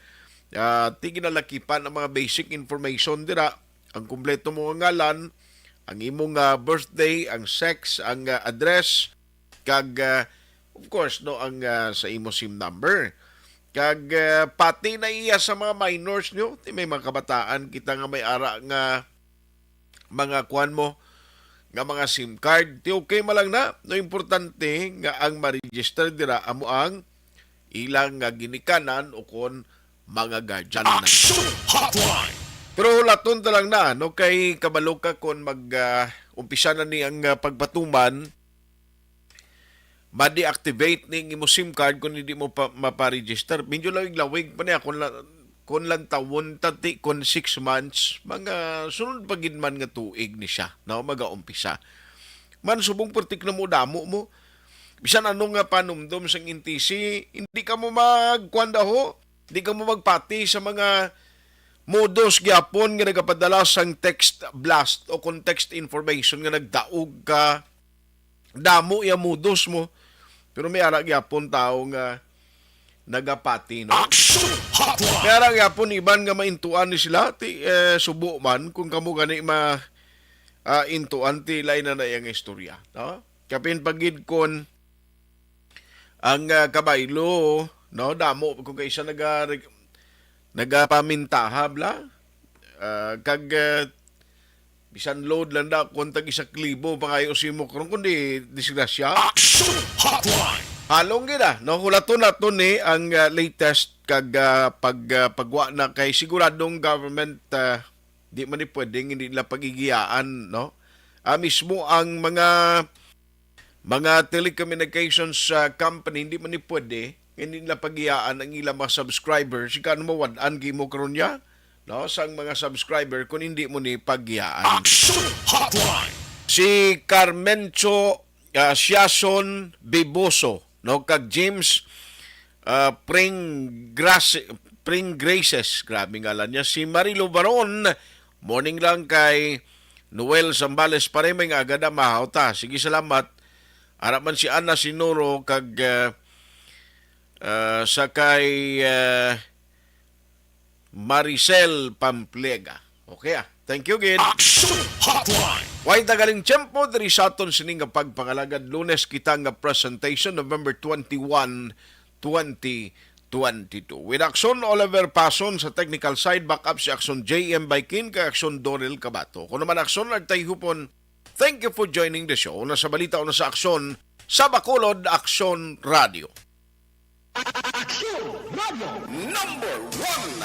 Ah, ti ginalakipan ang mga basic information dira, ang kompleto mo nga ngalan, ang imo nga birthday, ang sex, ang, ah, address, kag, ah, of course, no, ang, ah, sa imo SIM number. Kag, ah, pati na iya sa mga minors nyo, ti may mga kabataan kita nga may ara nga mga kuan mo, nga mga SIM card. Ti okay man lang na, no, importante nga ang ma-register dira amo ang ilang nga ginikanan o kon mga guardian na. Action Hotline. Pero hulaton ta lang na, no, kay kabalo ka kon mag, ah, umpisa na ni ang, ah, pagpatuman, ma-deactivate ning imo SIM card kung hindi mo pa, maparegister. Medyo lawig-lawig pa niya kung la-, kung lantawon ta ti, kung six months, mga sunod pa gid man nga tuig ni siya, no, magaumpisa. Man subong pertik na mo, damo mo. Bisan ano nga panumdom sang N T C, hindi ka mo magkuan daho, hindi ka mo magpati sa mga modus gyapon nga nagapadala sang text blast o kung text information nga nagdaog ka. Damo iya modus mo. Pero may ara gyapon tao nga nagapati, no? Action Hotline. May ara gyapon iban nga maintuan ni sila, ti, eh, subo man kung kamo gani ma, ah, intuan, ti lain na na iyang istorya, no? Kapin pagid kon ang, ah, kabaylo, no, damo kung kaisa naga-, nagapamintaha bla. Ah, kag, ah, bisan load lang da, kung tag isa ka libo pangayo sa imo karon, kundi disgrasya. Action Hotline. Halong gid, ah, no, hulaton naton ni ang, ah, latest kag, ah, pag, ah, pagwa na kay siguradong government, ah, di man ni pwedeng hindi nila pagigiyaan, no? Ah, mismo ang mga mga telecommunications, ah, company, hindi man ni pwede, hindi nila pagiyaan ang ilang mga subscribers. Ika ano mawad-an gimo karon niya, no, sang mga subscriber kung hindi mo ni pagiyaan. Action Hotline. Si Carmencho, ah, Siason Biboso, no, kag James, ah, Pring Grace, Spring Graces. Grabe ngalan niya. Si Marilo Baron, morning lang kay Noel Zambales. Pare, may nga agad ang mahaw ta. Sige, salamat. Ara man si Ana Sinuro kag, ah, ah, sa kay, ah, Maricel Pamplega. Okay, ah. Thank you, gid. Action Hotline. Way tagaling tiyempo diri sa aton sini nga pagpangalagad. Lunes kita nga presentation, November twenty-one, twenty twenty-two. With Action Oliver Pason sa technical side, back up si Action J M Baikin kag Action Dorel Cabato. Ako naman Action Artay Hupon. Thank you for joining the show. Una sa balita, una sa aksyon, sa Bacolod, Action Radio. Action Radio number one.